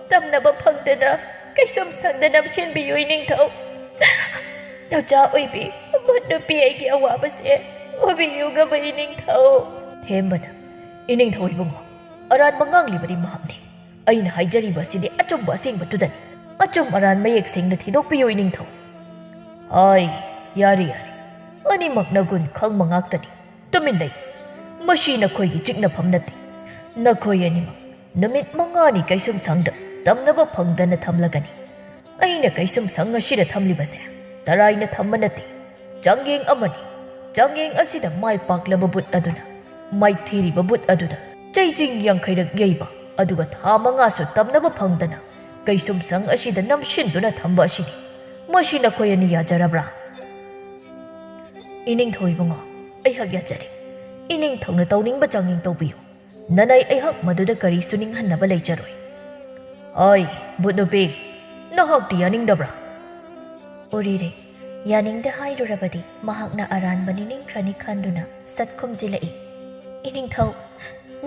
ꯇꯝꯅꯕ ꯐꯪꯗꯅ ꯀꯩꯁꯨꯝ ꯁꯪꯗꯅ ꯅꯝꯁꯤꯟꯕꯤꯌꯨ ꯏꯅꯤꯡꯊꯧ꯫ ꯅꯆꯥ ꯑꯣꯏꯕꯤ ꯚꯨꯠ ꯅꯨꯄꯤ ꯑꯩꯒꯤ ꯑꯋꯥꯕꯁꯦ ꯎꯕꯤꯌꯨ ꯉꯝꯕ ꯏꯅꯤꯡꯊꯧ꯫" ꯊꯦꯝꯕꯅ, "ꯏꯅꯤꯡꯊꯧ ꯏꯕꯨꯡꯉꯣ, ꯑꯔꯥꯟꯕ ꯉꯥꯡꯂꯤꯕꯗꯤ ꯃꯍꯥꯛꯅꯤ꯫ ꯑꯩꯅ ꯍꯥꯏꯖꯔꯤꯕ ꯑꯁꯤꯗꯤ ꯑꯆꯨꯝꯕ ꯑꯁꯦꯡꯕꯗꯨꯗꯅꯤ꯫ ꯑꯆꯨꯝ ꯑꯔꯥꯟ ꯃꯌꯦꯛ ꯁꯦꯡꯅ ꯊꯤꯗꯣꯛꯄꯤꯌꯨ ꯏꯅꯤꯡꯊꯧ꯫" "ꯍꯥꯏ, ꯌꯥꯔꯦ ꯌꯥꯔꯦ, ꯑꯅꯤꯃꯛ ꯅꯒꯨꯟ ꯈꯪꯕ ꯉꯥꯛꯇꯅꯤ꯫ ꯇꯨꯃꯤꯟ ꯂꯩꯌꯨ꯫ ꯃꯁꯤ ꯅꯈꯣꯏꯒꯤ ꯆꯤꯛꯅꯐꯝ ꯅꯠꯇꯦ꯫ ꯅꯈꯣꯏ ꯑꯅꯤꯃꯛ ꯅꯨꯃꯤꯠ ꯃꯉꯥꯅꯤ ꯀꯩꯁꯨꯝꯁꯪꯗ ꯇꯝꯅꯕ ꯐꯪꯗꯅ ꯊꯝꯂꯒꯅꯤ꯫ ꯑꯩꯅ ꯀꯩꯁꯨꯝꯁꯪ ꯑꯁꯤꯗ ꯊꯝꯂꯤꯕꯁꯦ ꯇꯔꯥꯏꯅ ꯊꯝꯕ ꯅꯠꯇꯦ꯫ ꯆꯥꯡꯌꯦꯡ ꯑꯃꯅꯤ꯫ ꯆꯥꯡꯌꯦꯡ ꯑꯁꯤꯗ ꯃꯥꯏ ꯄꯥꯛꯂꯕ ꯚꯨꯠ ꯑꯗꯨꯅ ꯃꯥꯏꯊꯤꯔꯤꯕ ꯚꯨꯠ ꯑꯗꯨꯗ ꯆꯩꯖꯤꯡ ꯌꯥꯡꯈꯩꯔꯛ ꯌꯩꯕ, ꯑꯗꯨꯒ ꯊꯥ ꯃꯉꯥꯁꯨ ꯇꯝꯅꯕ ꯐꯪꯗꯅ ꯀꯩꯁꯨꯝꯁꯪ ꯑꯁꯤꯗ ꯅꯝꯁꯤꯟꯗꯨꯅ ꯊꯝꯕ ꯑꯁꯤꯅꯤ꯫ ꯃꯁꯤ ꯅꯈꯣꯏ ꯑꯅꯤ ꯌꯥꯖꯔꯕ꯭ꯔꯥ?" "ꯏꯅꯤꯡꯊꯧ ꯏꯕꯨꯡꯉꯣ, ꯑꯩꯍꯥꯛ ꯌꯥꯖꯔꯦ꯫ ꯏꯅꯤꯡꯊꯧꯅ ꯇꯧꯅꯤꯡꯕ ꯆꯥꯡꯌꯦꯡ ꯇꯧꯕꯤꯌꯨ꯫ ꯅꯅꯥꯏ ꯑꯩꯍꯥꯛ ꯃꯗꯨꯗ ꯀꯔꯤꯁꯨ ꯅꯤꯡꯍꯟꯅꯕ ꯂꯩꯖꯔꯣꯏ꯫" "ꯍꯣꯏ, ꯚꯨꯠ ꯅꯨꯄꯤ, ꯅꯍꯥꯛꯇꯤ ꯌꯥꯅꯤꯡꯗꯕ꯭ꯔꯥ?" ꯎꯔꯤꯔꯦ, ꯌꯥꯅꯤꯡꯗꯦ ꯍꯥꯏꯔꯨꯔꯕꯗꯤ ꯃꯍꯥꯛꯅ ꯑꯔꯥꯟꯕ ꯅꯤꯡꯈ꯭ꯔꯅꯤ ꯈꯟꯗꯨꯅ ꯁꯠ ꯈꯨꯝꯖꯤꯜꯂꯛꯏ꯫ "ꯏꯅꯤꯡꯊꯧ,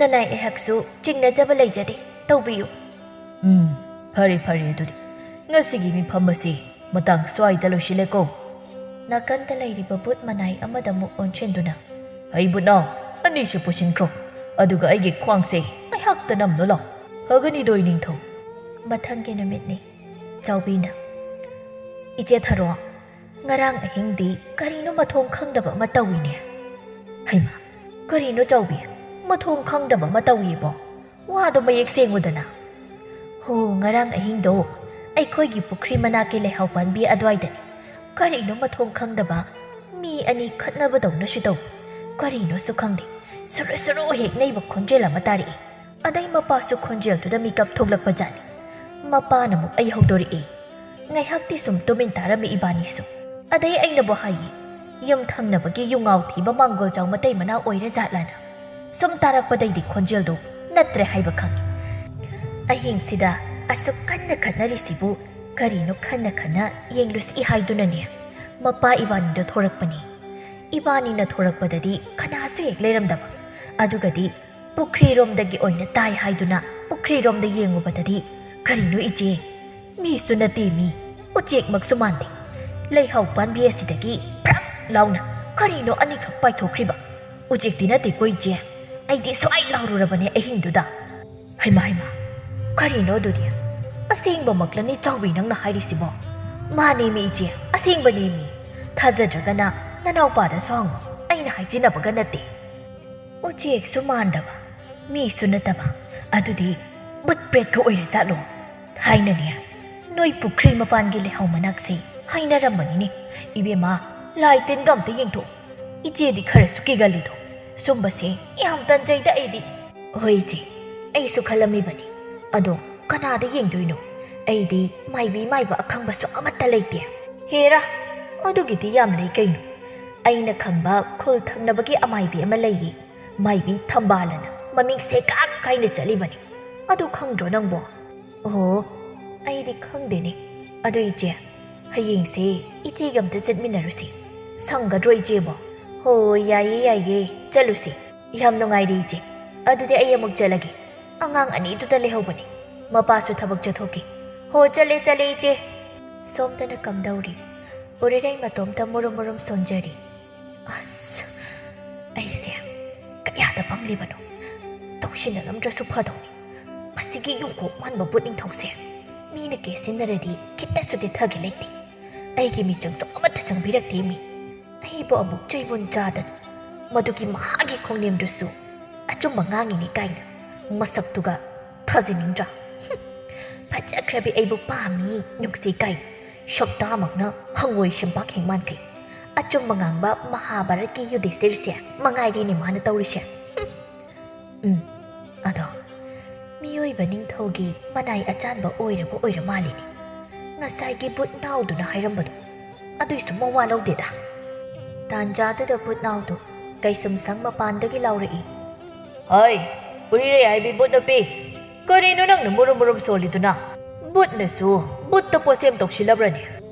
ꯅꯅꯥꯏ ꯑꯩꯍꯥꯛꯁꯨ ꯆꯤꯡꯅꯖꯕ ꯂꯩꯖꯗꯦ, ꯇꯧꯕꯤꯌꯨ꯫" "ꯎꯝ, ꯐꯔꯦ ꯐꯔꯦ, ꯑꯗꯨꯗꯤ ꯉꯁꯤꯒꯤ ꯃꯤꯐꯝ ꯑꯁꯤ ꯃꯇꯥꯡ ꯁ꯭ꯋꯥꯏꯗ ꯂꯣꯏꯁꯤꯜꯂꯦꯀꯣ꯫" ꯅꯥꯀꯟꯗ ꯂꯩꯔꯤꯕ ꯚꯨꯠ ꯃꯅꯥꯏ ꯑꯃꯗ ꯑꯃꯨꯛ ꯑꯣꯟꯁꯤꯟꯗꯨꯅ, "ꯍꯩ ꯚꯨꯠꯅꯥꯎ, ꯑꯅꯤꯁꯤ ꯄꯨꯁꯤꯟꯈ꯭ꯔꯣ, ꯑꯗꯨꯒ ꯑꯩꯒꯤ ꯈ꯭ꯋꯥꯡꯁꯦ ꯉꯥꯏꯍꯥꯛꯇ ꯅꯝꯂꯣ ꯂꯥꯎ꯫ ꯐꯒꯅꯤꯗꯣ ꯏꯅꯤꯡꯊꯧ꯫" ꯃꯊꯪꯒꯤ ꯅꯨꯃꯤꯠꯅꯤ꯫ ꯆꯥꯎꯕꯤꯅ, "ꯏꯆꯦ ꯊꯔꯣ, ꯉꯔꯥꯡ ꯑꯍꯤꯡꯗꯤ ꯀꯔꯤꯅꯣ ꯃꯊꯣꯡ ꯈꯪꯗꯕ ꯑꯃ ꯇꯧꯏꯅꯦ꯫" "ꯍꯩꯃꯥ, ꯀꯔꯤꯅꯣ ꯆꯥꯎꯕꯤ? ꯃꯊꯣꯡ ꯈꯪꯗꯕ ꯑꯃ ꯇꯧꯏꯕꯣ? ꯋꯥꯗꯣ ꯃꯌꯦꯛ ꯁꯦꯡꯉꯨꯗꯅ꯫" "ꯍꯣ, ꯉꯔꯥꯡ ꯑꯍꯤꯡꯗꯣ ꯑꯩꯈꯣꯏꯒꯤ ꯄꯨꯈ꯭ꯔꯤ ꯃꯅꯥꯛꯀꯤ ꯂꯩꯍꯥꯎ ꯄꯥꯟꯕꯤ ꯑꯗꯨꯋꯥꯏꯗꯅꯤ꯫ ꯀꯔꯤꯅꯣ ꯃꯊꯣꯡ ꯈꯪꯗꯕ ꯃꯤ ꯑꯅꯤ ꯈꯠꯅꯕꯗꯧꯅꯁꯨ ꯇꯧꯏ꯫ ꯀꯔꯤꯅꯣꯁꯨ ꯈꯪꯗꯦ꯫ ꯁꯨꯔꯨ ꯁꯨꯔꯨ ꯍꯦꯛ ꯅꯩꯕ ꯈꯣꯟꯖꯦꯜ ꯑꯃ ꯇꯥꯔꯛꯏ꯫ ꯑꯗꯩ ꯃꯄꯥꯁꯨ ꯈꯣꯟꯖꯦꯜꯗꯨꯗ ꯃꯤꯀꯞ ꯊꯣꯛꯂꯛꯄ ꯖꯥꯠꯅꯤ꯫ ꯃꯄꯥꯅ ꯑꯃꯨꯛ ꯑꯩ ꯍꯧꯗꯣꯔꯛꯏ꯫ ꯉꯥꯏꯍꯥꯛꯇꯤ ꯁꯨꯝ ꯇꯨꯃꯤꯟ ꯇꯥꯔꯝꯃꯤ ꯏꯕꯥꯅꯤꯁꯨ꯫ ꯑꯗꯩ ꯑꯩꯅꯕꯨ ꯍꯥꯏꯌꯦ, "ꯌꯨꯝ ꯊꯪꯅꯕꯒꯤ ꯌꯨꯉꯥꯎ ꯊꯤꯕ ꯃꯥꯡꯒꯣꯜꯖꯥꯎ ꯃꯇꯩ ꯃꯅꯥꯎ ꯑꯣꯏꯔ ꯖꯥꯠꯂꯥꯅ?" ꯁꯨꯝ ꯇꯥꯔꯛꯄꯗꯩꯗꯤ ꯈꯣꯟꯖꯦꯜꯗꯣ ꯅꯠꯇ꯭ꯔꯦ ꯍꯥꯏꯕ ꯈꯪꯉꯤ꯫ ꯑꯍꯤꯡꯁꯤꯗ ꯑꯁꯨꯛ ꯀꯟꯅ ꯈꯠꯅꯔꯤꯁꯤꯕꯨ ꯀꯔꯤꯅꯣ ꯈꯟꯅ ꯈꯟꯅ ꯌꯦꯡꯂꯨꯁꯤ ꯍꯥꯏꯗꯨꯅꯅꯦ ꯃꯄꯥ ꯏꯕꯥꯅꯤꯗꯣ ꯊꯣꯔꯛꯄꯅꯤ꯫ ꯏꯕꯥꯅꯤꯅ ꯊꯣꯔꯛꯄꯗꯗꯤ ꯀꯅꯥꯁꯨ ꯍꯦꯛ ꯂꯩꯔꯝꯗꯕ꯫ ꯑꯗꯨꯒꯗꯤ ꯄꯨꯈ꯭ꯔꯤꯔꯣꯝꯗꯒꯤ ꯑꯣꯏꯅ ꯇꯥꯏ ꯍꯥꯏꯗꯨꯅ ꯄꯨꯈ꯭ꯔꯤꯔꯣꯝꯗ ꯌꯦꯡꯉꯨꯕꯗꯗꯤ, "ꯀꯔꯤꯅꯣ ꯏꯆꯦ? ꯃꯤꯁꯨ ꯅꯠꯇꯦ ꯃꯤ, ꯎꯆꯦꯛꯃꯛꯁꯨ ꯃꯥꯟꯗꯦ꯫ ꯂꯩꯍꯥꯎ ꯄꯥꯟꯕꯤ ꯑꯁꯤꯗꯒꯤ ꯐ꯭ꯔꯛ ꯂꯥꯎꯅ ꯀꯔꯤꯅꯣ ꯑꯅꯤꯈꯛ ꯄꯥꯏꯊꯣꯛꯈ꯭ꯔꯤꯕ? ꯎꯆꯦꯛꯇꯤ ꯅꯠꯇꯦꯀꯣ ꯏꯆꯦ, ꯑꯩꯗꯤ ꯁ꯭ꯋꯥꯏ ꯂꯥꯎꯔꯨꯔꯕꯅꯦ ꯑꯍꯤꯡꯗꯨꯗ꯫" "ꯍꯩꯃꯥ ꯍꯩꯃꯥ, ꯀꯔꯤꯅꯣ ꯑꯗꯨꯗꯤ? ꯑꯁꯦꯡꯕꯃꯛꯂꯅꯤ ꯆꯥꯎꯕꯤ ꯅꯪꯅ ꯍꯥꯏꯔꯤꯁꯤꯕꯣ?" "ꯃꯥꯅꯦꯃꯤ ꯏꯆꯦ, ꯑꯁꯦꯡꯕꯅꯦꯃꯤ꯫ ꯊꯥꯖꯗ꯭ꯔꯒꯅ ꯅꯅꯥꯎꯄꯥꯗꯁꯨ ꯍꯪꯉꯨ, ꯑꯩꯅ ꯍꯥꯏꯖꯤꯟꯅꯕꯒ ꯅꯠꯇꯦ꯫" ꯎꯆꯦꯛꯁꯨ ꯃꯥꯟꯗꯕ, ꯃꯤꯁꯨ ꯅꯠꯇꯕ, ꯑꯗꯨꯗꯤ ꯕꯨꯠ ꯄ꯭ꯔꯦꯠꯀ ꯑꯣꯏꯔꯖꯥꯠꯂꯣ? ꯊꯥꯏꯅꯅꯦ, ꯅꯣꯏ ꯄꯨꯈ꯭ꯔꯤ ꯃꯄꯥꯟꯒꯤ ꯂꯩꯍꯥꯎ ꯃꯅꯥꯛꯁꯦ ꯍꯥꯏꯅꯔꯝꯕꯅꯤꯅꯦ꯫ ꯏꯕꯦꯝꯃ, ꯂꯥꯏ ꯇꯤꯟꯒ ꯑꯝꯇ ꯌꯦꯡꯊꯣꯛ꯫ ꯏꯆꯦꯗꯤ ꯈꯔꯁꯨ ꯀꯤꯒꯜꯂꯤꯗꯣ꯫ ꯁꯨꯝꯕꯁꯦ ꯌꯥꯝ ꯇꯟꯖꯩꯗ ꯑꯩꯗꯤ꯫ ꯍꯣꯏ ꯏꯆꯦ, ꯑꯩꯁꯨ ꯈꯜꯂꯝꯃꯤꯕꯅꯤ꯫ ꯑꯗꯣ ꯀꯅꯥꯗ ꯌꯦꯡꯗꯣꯏꯅꯣ? ꯑꯩꯗꯤ ꯃꯥꯏꯕꯤ ꯃꯥꯏꯕ ꯑꯈꯪꯕꯁꯨ ꯑꯃꯠꯇ ꯂꯩꯇꯦ꯫ ꯍꯦꯔꯥ, ꯑꯗꯨꯒꯤꯗꯤ ꯌꯥꯝ ꯂꯩ ꯀꯩꯅꯣ꯫ ꯑꯩꯅ ꯈꯪꯕ ꯈꯨꯜ ꯊꯪꯅꯕꯒꯤ ꯑꯃꯥꯏꯕꯤ ꯑꯃ ꯂꯩꯌꯦ꯫ ꯃꯥꯏꯕꯤ ꯊꯝꯕꯥꯜ ꯑꯅ ꯃꯃꯤꯡ ꯁꯦꯀꯥꯛ ꯍꯥꯏꯅ ꯆꯠꯂꯤꯕꯅꯤ꯫ ꯑꯗꯨ ꯈꯪꯗ꯭ꯔꯣ ꯅꯪꯕꯣ? ꯑꯣꯍꯣ, ꯑꯩꯗꯤ ꯈꯪꯗꯦꯅꯦ꯫ ꯑꯗꯨ ꯏꯆꯦ, ꯍꯌꯦꯡꯁꯦ ꯏꯆꯦꯒ ꯑꯝꯇ ꯆꯠꯃꯤꯟꯅꯔꯨꯁꯦ꯫ ꯁꯪꯒꯗ꯭ꯔꯣ ꯏꯆꯦꯕꯣ? ꯍꯣ, ꯌꯥꯏꯌꯦ, ꯌꯥꯏꯌꯦ, ꯆꯠꯂꯨꯁꯦ꯫ ꯌꯥꯝ ꯅꯨꯡꯉꯥꯏꯔꯦ ꯏꯆꯦ꯫ ꯑꯗꯨꯗꯤ ꯑꯩ ꯑꯃꯨꯛ ꯆꯠꯂꯒꯦ꯫ ꯑꯉꯥꯡ ꯑꯅꯤꯗꯨꯗ ꯂꯩꯍꯧꯕꯅꯦ꯫ ꯃꯄꯥꯁꯨ ꯊꯕꯛ ꯆꯠꯊꯣꯛꯈꯤ꯫ ꯍꯣ, ꯆꯠꯂꯦ, ꯆꯠꯂꯦ ꯏꯆꯦ꯫ ꯁꯣꯝꯗꯅ ꯀꯝꯗꯧꯔꯤ? ꯎꯔꯤꯔꯩ ꯃꯇꯣꯝꯇ ꯃꯨꯔꯨꯝ ꯃꯨꯔꯨꯝ ꯁꯣꯟꯖꯔꯤ꯫ ꯑꯁ, ꯑꯩꯁꯦ ꯀꯌꯥꯗ ꯄꯪꯂꯤꯕꯅꯣ? ꯇꯧꯁꯤꯟꯅꯔꯝꯗ꯭ꯔꯁꯨ ꯐꯗꯧꯅꯤ꯫ ꯃꯁꯤꯒꯤ ꯌꯨꯝꯀꯣꯛ ꯃꯥꯟꯕ ꯕꯨꯠ ꯅꯤꯡꯊꯧꯁꯦ꯫ ꯃꯤꯅ ꯀꯦꯁꯤꯟꯅꯔꯗꯤ ꯈꯤꯇꯁꯨ ꯇꯦꯊꯒꯦ ꯂꯩꯇꯦ꯫ ꯑꯩꯒꯤ ꯃꯤꯆꯪꯁꯨ ꯑꯃꯠꯇ ꯆꯪꯕꯤꯔꯛꯇꯦ ꯃꯤ꯫ ꯑꯩꯕꯨ ꯑꯃꯨꯛ ꯆꯩꯕꯨꯟ ꯆꯥꯗꯅ ꯃꯗꯨꯒꯤ ꯃꯍꯥꯛꯀꯤ ꯈꯣꯡꯅꯦꯝꯗꯨꯁꯨ ꯑꯆꯨꯝꯕ ꯉꯥꯡꯉꯤꯅꯤ ꯀꯥꯏꯅ ꯃꯁꯛꯇꯨꯒ ꯊꯥꯖꯅꯤꯡꯗ꯭ꯔꯥ? ꯍꯨꯝ, ꯐꯖꯈ꯭ꯔꯕꯤ ꯑꯩꯕꯨ ꯄꯥꯝꯃꯤ ꯅꯨꯡꯁꯤ ꯀꯥꯏꯅ ꯁꯛꯇꯥꯃꯛꯅ ꯍꯪꯉꯣꯏ ꯁꯦꯝꯄꯥꯛ ꯍꯦꯛ ꯃꯥꯟꯈꯩ꯫ ꯑꯆꯨꯝꯕ ꯉꯥꯡꯕ ꯃꯍꯥꯚꯥꯔꯠꯀꯤ ꯌꯨꯙꯤꯁꯇꯤꯔꯁꯦ ꯃꯉꯥꯏꯔꯦꯅꯦ ꯃꯥꯅ ꯇꯧꯔꯤꯁꯦ꯫ ꯍꯨꯝ꯫ ꯎꯝ, ꯑꯗꯣ ꯃꯤꯑꯣꯏꯕ ꯅꯤꯡꯊꯧꯒꯤ ꯃꯅꯥꯏ ꯑꯆꯥꯟꯕ ꯑꯣꯏꯔꯕ ꯑꯣꯏꯔ ꯃꯥꯜꯂꯤꯅꯦ꯫ ꯉꯁꯥꯏꯒꯤ ꯕꯨꯠ ꯅꯥꯎꯗꯨꯅ ꯍꯥꯏꯔꯝꯕꯗꯣ ꯑꯗꯨꯏꯁꯨ ꯃꯋꯥ ꯂꯧꯗꯦꯗ꯫ ꯇꯥꯟꯖꯥꯗꯨꯗ ꯕꯨꯠ ꯅꯥꯎꯗꯨ ꯀꯩꯁꯨꯝꯁꯪ ꯃꯄꯥꯟꯗꯒꯤ ꯂꯥꯎꯔꯛꯏ꯫ "ꯍꯩ, ꯎꯔꯤꯔꯩ ꯍꯥꯏꯕꯤ ꯕꯨꯠ ꯅꯨꯄꯤ, ꯀꯔꯤꯅꯣ ꯅꯪꯅ ꯃꯨꯔꯨꯝ ꯃꯨꯔꯨꯝ ꯁꯣꯜꯂꯤꯗꯨꯅ? ꯕꯨꯠꯅꯁꯨ ꯕꯨꯠꯇ ꯄꯣꯠꯁꯦꯝ ꯇꯧꯁꯤꯜꯂꯕ꯭ꯔꯅꯦ?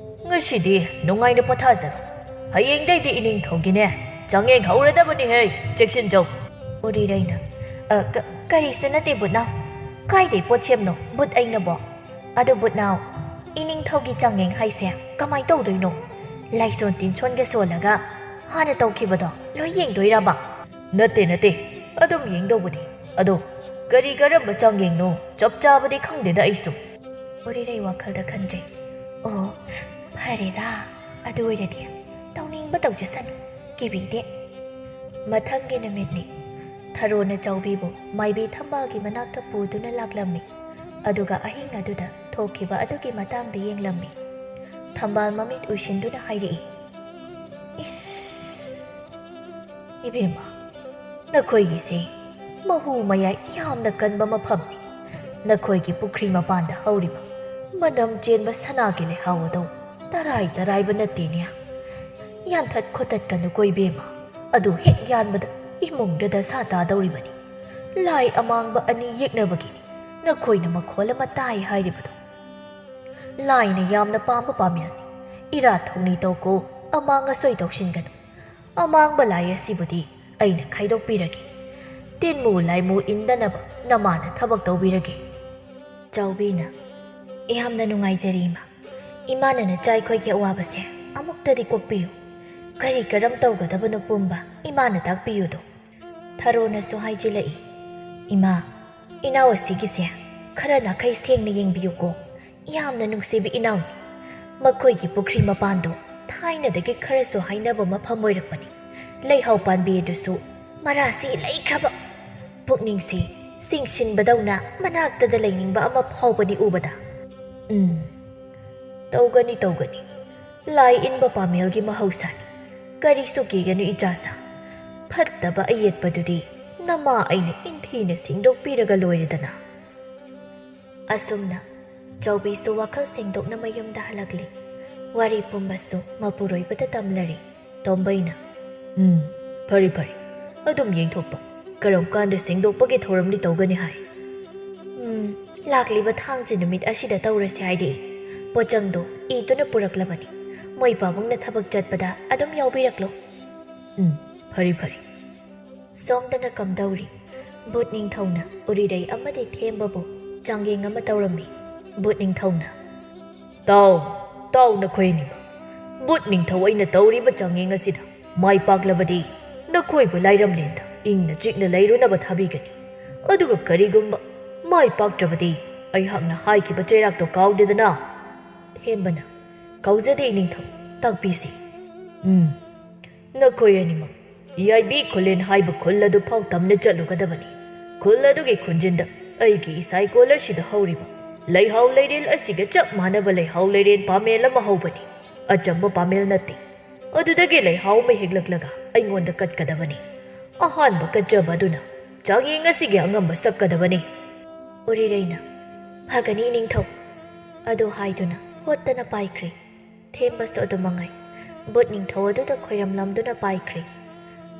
ꯉꯁꯤꯗꯤ ꯅꯨꯡꯉꯥꯏꯅ ꯄꯣꯊꯥꯖꯔꯣ꯫ ꯍꯌꯦꯡꯗꯩꯗꯤ ꯏꯅꯤꯡꯊꯧꯒꯤꯅꯦ ꯆꯥꯡꯌꯦꯡ ꯍꯧꯔꯗꯕꯅꯤꯍꯦ, ꯆꯦꯛꯁꯤꯟꯖꯧ꯫" ꯎꯔꯤꯔꯩꯅ, "ꯑ, ꯀ-, ꯀꯔꯤꯁꯨ ꯅꯠꯇꯦ ꯕꯨꯠꯅꯥꯎ꯫ ꯀꯥꯏꯗꯩ ꯄꯣꯠꯁꯦꯝꯅꯣ ꯕꯨꯠ ꯑꯩꯅꯕꯣ? ꯑꯗꯨ ꯕꯨꯠꯅꯥꯎ, ꯏꯅꯤꯡꯊꯧꯒꯤ ꯆꯥꯡꯌꯦꯡ ꯍꯥꯏꯁꯦ ꯀꯃꯥꯏ ꯇꯧꯗꯣꯏꯅꯣ? ꯂꯥꯏꯁꯣꯟ ꯇꯤꯟꯁꯣꯟꯒ ꯁꯣꯜꯂꯒ ꯍꯥꯟꯅ ꯇꯧꯈꯤꯕꯗꯣ ꯂꯣꯏ ꯌꯦꯡꯗꯣꯏꯔꯕ?" "ꯅꯠꯇꯦ, ꯅꯠꯇꯦ, ꯑꯗꯨꯝ ꯌꯦꯡꯗꯧꯕꯅꯤ꯫ ꯑꯗꯣ ꯀꯔꯤ ꯀꯔꯝꯕ ꯆꯥꯡꯌꯦꯡꯅꯣ ꯆꯞ ꯆꯥꯕꯗꯤ ꯈꯪꯗꯦꯗ ꯑꯩꯁꯨ꯫" ꯎꯔꯤꯔꯩ ꯋꯥꯈꯜꯗ ꯈꯟꯖꯩ꯫ "ꯑꯣ, ꯐꯔꯦꯗ, ꯑꯗꯨ ꯑꯣꯏꯔꯗꯤ ꯇꯧꯅꯤꯡꯕ ꯇꯧꯖꯁꯅꯨ, ꯀꯤꯕꯤꯗꯦ꯫" ꯃꯊꯪꯒꯤ ꯅꯨꯃꯤꯠꯅꯤ꯫ ꯊꯔꯣꯅ ꯆꯥꯎꯕꯤꯕꯨ ꯃꯥꯏꯕꯤ ꯊꯝꯕꯥꯜꯒꯤ ꯃꯅꯥꯛꯇ ꯄꯨꯗꯨꯅ ꯂꯥꯛꯂꯝꯃꯤ꯫ ꯑꯗꯨꯒ ꯑꯍꯤꯡ ꯑꯗꯨꯗ ꯊꯣꯛꯈꯤꯕ ꯑꯗꯨꯒꯤ ꯃꯇꯥꯡꯗ ꯌꯦꯡꯂꯝꯃꯤ꯫ ꯊꯝꯕꯥꯜ ꯃꯃꯤꯠ ꯎꯏꯁꯤꯟꯗꯨꯅ ꯍꯥꯏꯔꯛꯏ, "ꯏꯁ, ꯏꯕꯦꯝꯃ, ꯅꯈꯣꯏꯒꯤꯁꯦ ꯃꯍꯨ ꯃꯌꯥꯏ ꯌꯥꯝꯅ ꯀꯟꯕ ꯃꯐꯝꯅꯤ꯫ ꯅꯈꯣꯏꯒꯤ ꯄꯨꯈ꯭ꯔꯤ ꯃꯄꯥꯟꯗ ꯍꯧꯔꯤꯕ ꯃꯅꯝ ꯆꯦꯟꯕ ꯁꯅꯥꯒꯤ ꯂꯩꯍꯥꯎ ꯑꯗꯨ ꯇꯔꯥꯏ ꯇꯔꯥꯏꯕ ꯅꯠꯇꯦꯅꯦ꯫ ꯌꯥꯟꯊꯠ ꯈꯣꯠꯇꯠꯀꯅꯨꯀꯣ ꯏꯕꯦꯝꯃ, ꯑꯗꯨ ꯍꯦꯛ ꯌꯥꯟꯕꯗ ꯏꯃꯨꯡꯗ ꯗꯁꯥ ꯇꯥꯗꯧꯔꯤꯕꯅꯤ꯫ ꯂꯥꯏ ꯑꯃꯥꯡꯕ ꯑꯅꯤ ꯌꯦꯛꯅꯕꯒꯤꯅꯤ ꯅꯈꯣꯏꯅ ꯃꯈꯣꯜ ꯑꯃ ꯇꯥꯏ ꯍꯥꯏꯔꯤꯕꯗꯨ꯫ ꯂꯥꯏꯅ ꯌꯥꯝꯅ ꯄꯥꯝꯕ ꯄꯥꯃꯦꯜꯅꯤ꯫ ꯏꯔꯥꯠ ꯊꯧꯅꯤ ꯇꯧꯀꯣ, ꯑꯃꯥꯡ ꯑꯁꯣꯏ ꯇꯧꯁꯤꯟꯒꯅꯨ꯫ ꯑꯃꯥꯡꯕ ꯂꯥꯏ ꯑꯁꯤꯕꯨꯗꯤ ꯑꯩꯅ ꯈꯥꯏꯗꯣꯛꯄꯤꯔꯒꯦ꯫ ꯇꯤꯟꯃꯨ ꯂꯥꯏꯃꯨ ꯏꯟꯗꯅꯕ ꯅꯃꯥꯅ ꯊꯕꯛ ꯇꯧꯕꯤꯔꯒꯦ꯫" ꯆꯥꯎꯕꯤꯅ, "ꯌꯥꯝꯅ ꯅꯨꯡꯉꯥꯏꯖꯔꯦ ꯏꯃꯥ꯫ ꯏꯃꯥꯅ ꯅꯆꯥ ꯑꯩꯈꯣꯏꯒꯤ ꯑꯋꯥꯕꯁꯦ ꯑꯃꯨꯛꯇꯗꯤ ꯀꯣꯛꯄꯤꯌꯨ꯫ ꯀꯔꯤ ꯀꯔꯝ ꯇꯧꯒꯗꯕꯅꯣ ꯄꯨꯝꯕ ꯏꯃꯥꯅ ꯇꯥꯛꯄꯤꯌꯨꯗꯣ꯫" ꯊꯔꯣꯅꯁꯨ ꯍꯥꯏꯖꯤꯜꯂꯛꯏ, "ꯏꯃꯥ, ꯏꯅꯥꯎ ꯑꯁꯤꯒꯤꯁꯦ ꯈꯔ ꯅꯥꯈꯩ ꯁꯦꯡꯅ ꯌꯦꯡꯕꯤꯌꯨꯀꯣ꯫ ꯌꯥꯝꯅ ꯅꯨꯡꯁꯤꯕ ꯏꯅꯥꯎꯅꯤ꯫ ꯃꯈꯣꯏꯒꯤ ꯄꯨꯈ꯭ꯔꯤ ꯃꯄꯥꯟꯗꯣ ꯊꯥꯏꯅꯗꯒꯤ ꯈꯔꯁꯨ ꯍꯥꯏꯅꯕ ꯃꯐꯝ ꯑꯣꯏꯔꯛꯄꯅꯤ꯫ ꯂꯩꯍꯥꯎ ꯄꯥꯟꯕꯤ ꯑꯗꯨꯁꯨ ꯃꯔꯥꯁꯤ ꯂꯩꯈ꯭ꯔꯕ꯫ ꯄꯨꯛꯅꯤꯡꯁꯤ ꯆꯤꯡꯁꯤꯟꯕꯗꯧꯅ ꯃꯅꯥꯛꯇꯗ ꯂꯩꯅꯤꯡꯕ ꯑꯃ ꯐꯥꯎꯕꯅꯤ ꯎꯕꯗ꯫ ꯎꯝ, ꯇꯧꯒꯅꯤ, ꯇꯧꯒꯅꯤ꯫ ꯂꯥꯏ ꯏꯟꯕ ꯄꯥꯃꯦꯜꯒꯤ ꯃꯍꯧꯁꯥꯅꯤ꯫ ꯀꯔꯤꯁꯨ ꯀꯤꯒꯅꯨ ꯏꯆꯥꯁꯥ꯫ ꯐꯠꯇꯕ ꯑꯌꯦꯠꯄꯗꯨꯗꯤ ꯅꯃꯥ ꯑꯩꯅ ꯏꯟꯊꯤꯅ ꯁꯦꯡꯗꯣꯛꯄꯤꯔꯒ ꯂꯣꯏꯔꯦꯗꯅ꯫" ꯑꯁꯨꯝꯅ ꯆꯥꯎꯕꯤꯁꯨ ꯋꯥꯈꯜ ꯁꯦꯡꯗꯣꯛꯅ ꯃꯌꯨꯝꯗ ꯍꯜꯂꯛꯂꯤ꯫ ꯋꯥꯔꯤ ꯄꯨꯝꯕꯁꯨ ꯃꯄꯨꯔꯣꯏꯕꯗ ꯇꯝꯂꯔꯤ꯫ ꯇꯣꯝꯕꯩꯅ, "ꯎꯝ, ꯐꯔꯦ ꯐꯔꯦ, ꯑꯗꯨꯝ ꯌꯦꯡꯊꯣꯛꯄ꯫ ꯀꯔꯝ ꯀꯥꯟꯗ ꯁꯦꯡꯗꯣꯛꯄꯒꯤ ꯊꯧꯔꯝꯗꯤ ꯇꯧꯒꯅꯤ ꯍꯥꯏ?" "ꯎꯝ, ꯂꯥꯛꯂꯤꯕ ꯊꯥꯡꯖ ꯅꯨꯃꯤꯠ ꯑꯁꯤꯗ ꯇꯧꯔꯁꯦ ꯍꯥꯏꯔꯛꯏ꯫ ꯄꯣꯠꯆꯪꯗꯣ ꯏꯗꯨꯅ ꯄꯨꯔꯛꯂꯕꯅꯤ꯫ ꯃꯣꯏ ꯄꯥꯕꯨꯡꯅ ꯊꯕꯛ ꯆꯠꯄꯗ ꯑꯗꯨꯝ ꯌꯥꯎꯕꯤꯔꯛꯂꯣ꯫" "ꯎꯝ, ꯐꯔꯦ ꯐꯔꯦ꯫" ꯁꯣꯝꯗꯅ ꯀꯝꯗꯧꯔꯤ? ꯕꯨꯠ ꯅꯤꯡꯊꯧꯅ ꯎꯔꯤꯔꯩ ꯑꯃꯗꯤ ꯊꯦꯝꯕꯕꯨ ꯆꯥꯡꯌꯦꯡ ꯑꯃ ꯇꯧꯔꯝꯃꯤ꯫ ꯕꯨꯠ ꯅꯤꯡꯊꯧꯅ, "ꯇꯥꯎ, ꯇꯥꯎ ꯅꯈꯣꯏ ꯑꯅꯤꯃꯛ꯫ ꯕꯨꯠ ꯅꯤꯡꯊꯧ ꯑꯩꯅ ꯇꯧꯔꯤꯕ ꯆꯥꯡꯌꯦꯡ ꯑꯁꯤꯗ ꯃꯥꯏ ꯄꯥꯛꯂꯕꯗꯤ ꯅꯈꯣꯏꯕꯨ ꯂꯥꯏꯔꯝꯂꯦꯟꯗ ꯏꯪꯅ ꯆꯤꯛꯅ ꯂꯩꯔꯨꯅꯕ ꯊꯥꯕꯤꯒꯅꯤ꯫ ꯑꯗꯨꯒ ꯀꯔꯤꯒꯨꯝꯕ ꯃꯥꯏ ꯄꯥꯛꯇ꯭ꯔꯕꯗꯤ ꯑꯩꯍꯥꯛꯅ ꯍꯥꯏꯈꯤꯕ ꯆꯩꯔꯥꯛꯇꯣ ꯀꯥꯎꯗꯦꯗꯅ?" ꯊꯦꯝꯕꯅ, "ꯀꯥꯎꯖꯗꯦ ꯏꯅꯤꯡꯊꯧ, ꯇꯥꯛꯄꯤꯁꯤ꯫" "ꯎꯝ, ꯅꯈꯣꯏ ꯑꯅꯤꯃꯛ ꯌꯥꯏꯕꯤ ꯈꯨꯂꯦꯟ ꯍꯥꯏꯕ ꯈꯨꯜ ꯑꯗꯨ ꯐꯥꯎ ꯇꯝꯅ ꯆꯠꯂꯨꯒꯗꯕꯅꯤ꯫ ꯈꯨꯜ ꯑꯗꯨꯒꯤ ꯈꯨꯟꯖꯤꯟꯗ ꯑꯩꯒꯤ ꯏꯁꯥ ꯏꯀꯣꯜ ꯑꯁꯤꯗ ꯍꯧꯔꯤꯕ ꯂꯩꯍꯥꯎ ꯂꯩꯔꯦꯟ ꯑꯁꯤꯒ ꯆꯞ ꯃꯥꯟꯅꯕ ꯂꯩꯍꯥꯎ ꯂꯩꯔꯦꯟ ꯄꯥꯃꯦꯜ ꯑꯃ ꯍꯧꯕꯅꯤ꯫ ꯑꯆꯝꯕ ꯄꯥꯃꯦꯜ ꯅꯠꯇꯦ꯫ ꯑꯗꯨꯗꯒꯤ ꯂꯩꯍꯥꯎ ꯑꯃ ꯍꯦꯛꯂꯛꯂꯒ ꯑꯩꯉꯣꯟꯗ ꯀꯠꯀꯗꯕꯅꯤ꯫ ꯑꯍꯥꯟꯕ ꯀꯠꯆꯕ ꯑꯗꯨꯅ ꯆꯥꯡꯌꯦꯡ ꯑꯁꯤꯒꯤ ꯑꯉꯝꯕ ꯁꯛꯀꯗꯕꯅꯤ꯫" ꯎꯔꯤꯔꯩꯅ, "ꯐꯒꯅꯤ ꯏꯅꯤꯡꯊꯧ" ꯑꯗꯨ ꯍꯥꯏꯗꯨꯅ ꯍꯣꯠꯇꯅ ꯄꯥꯏꯈ꯭ꯔꯦ꯫ ꯊꯦꯝꯕꯁꯨ ꯑꯗꯨ ꯃꯉꯥꯏ꯫ ꯕꯨꯠ ꯅꯤꯡꯊꯧ ꯑꯗꯨꯗ ꯈꯣꯏꯔꯝꯂꯝꯗꯨꯅ ꯄꯥꯏꯈ꯭ꯔꯦ꯫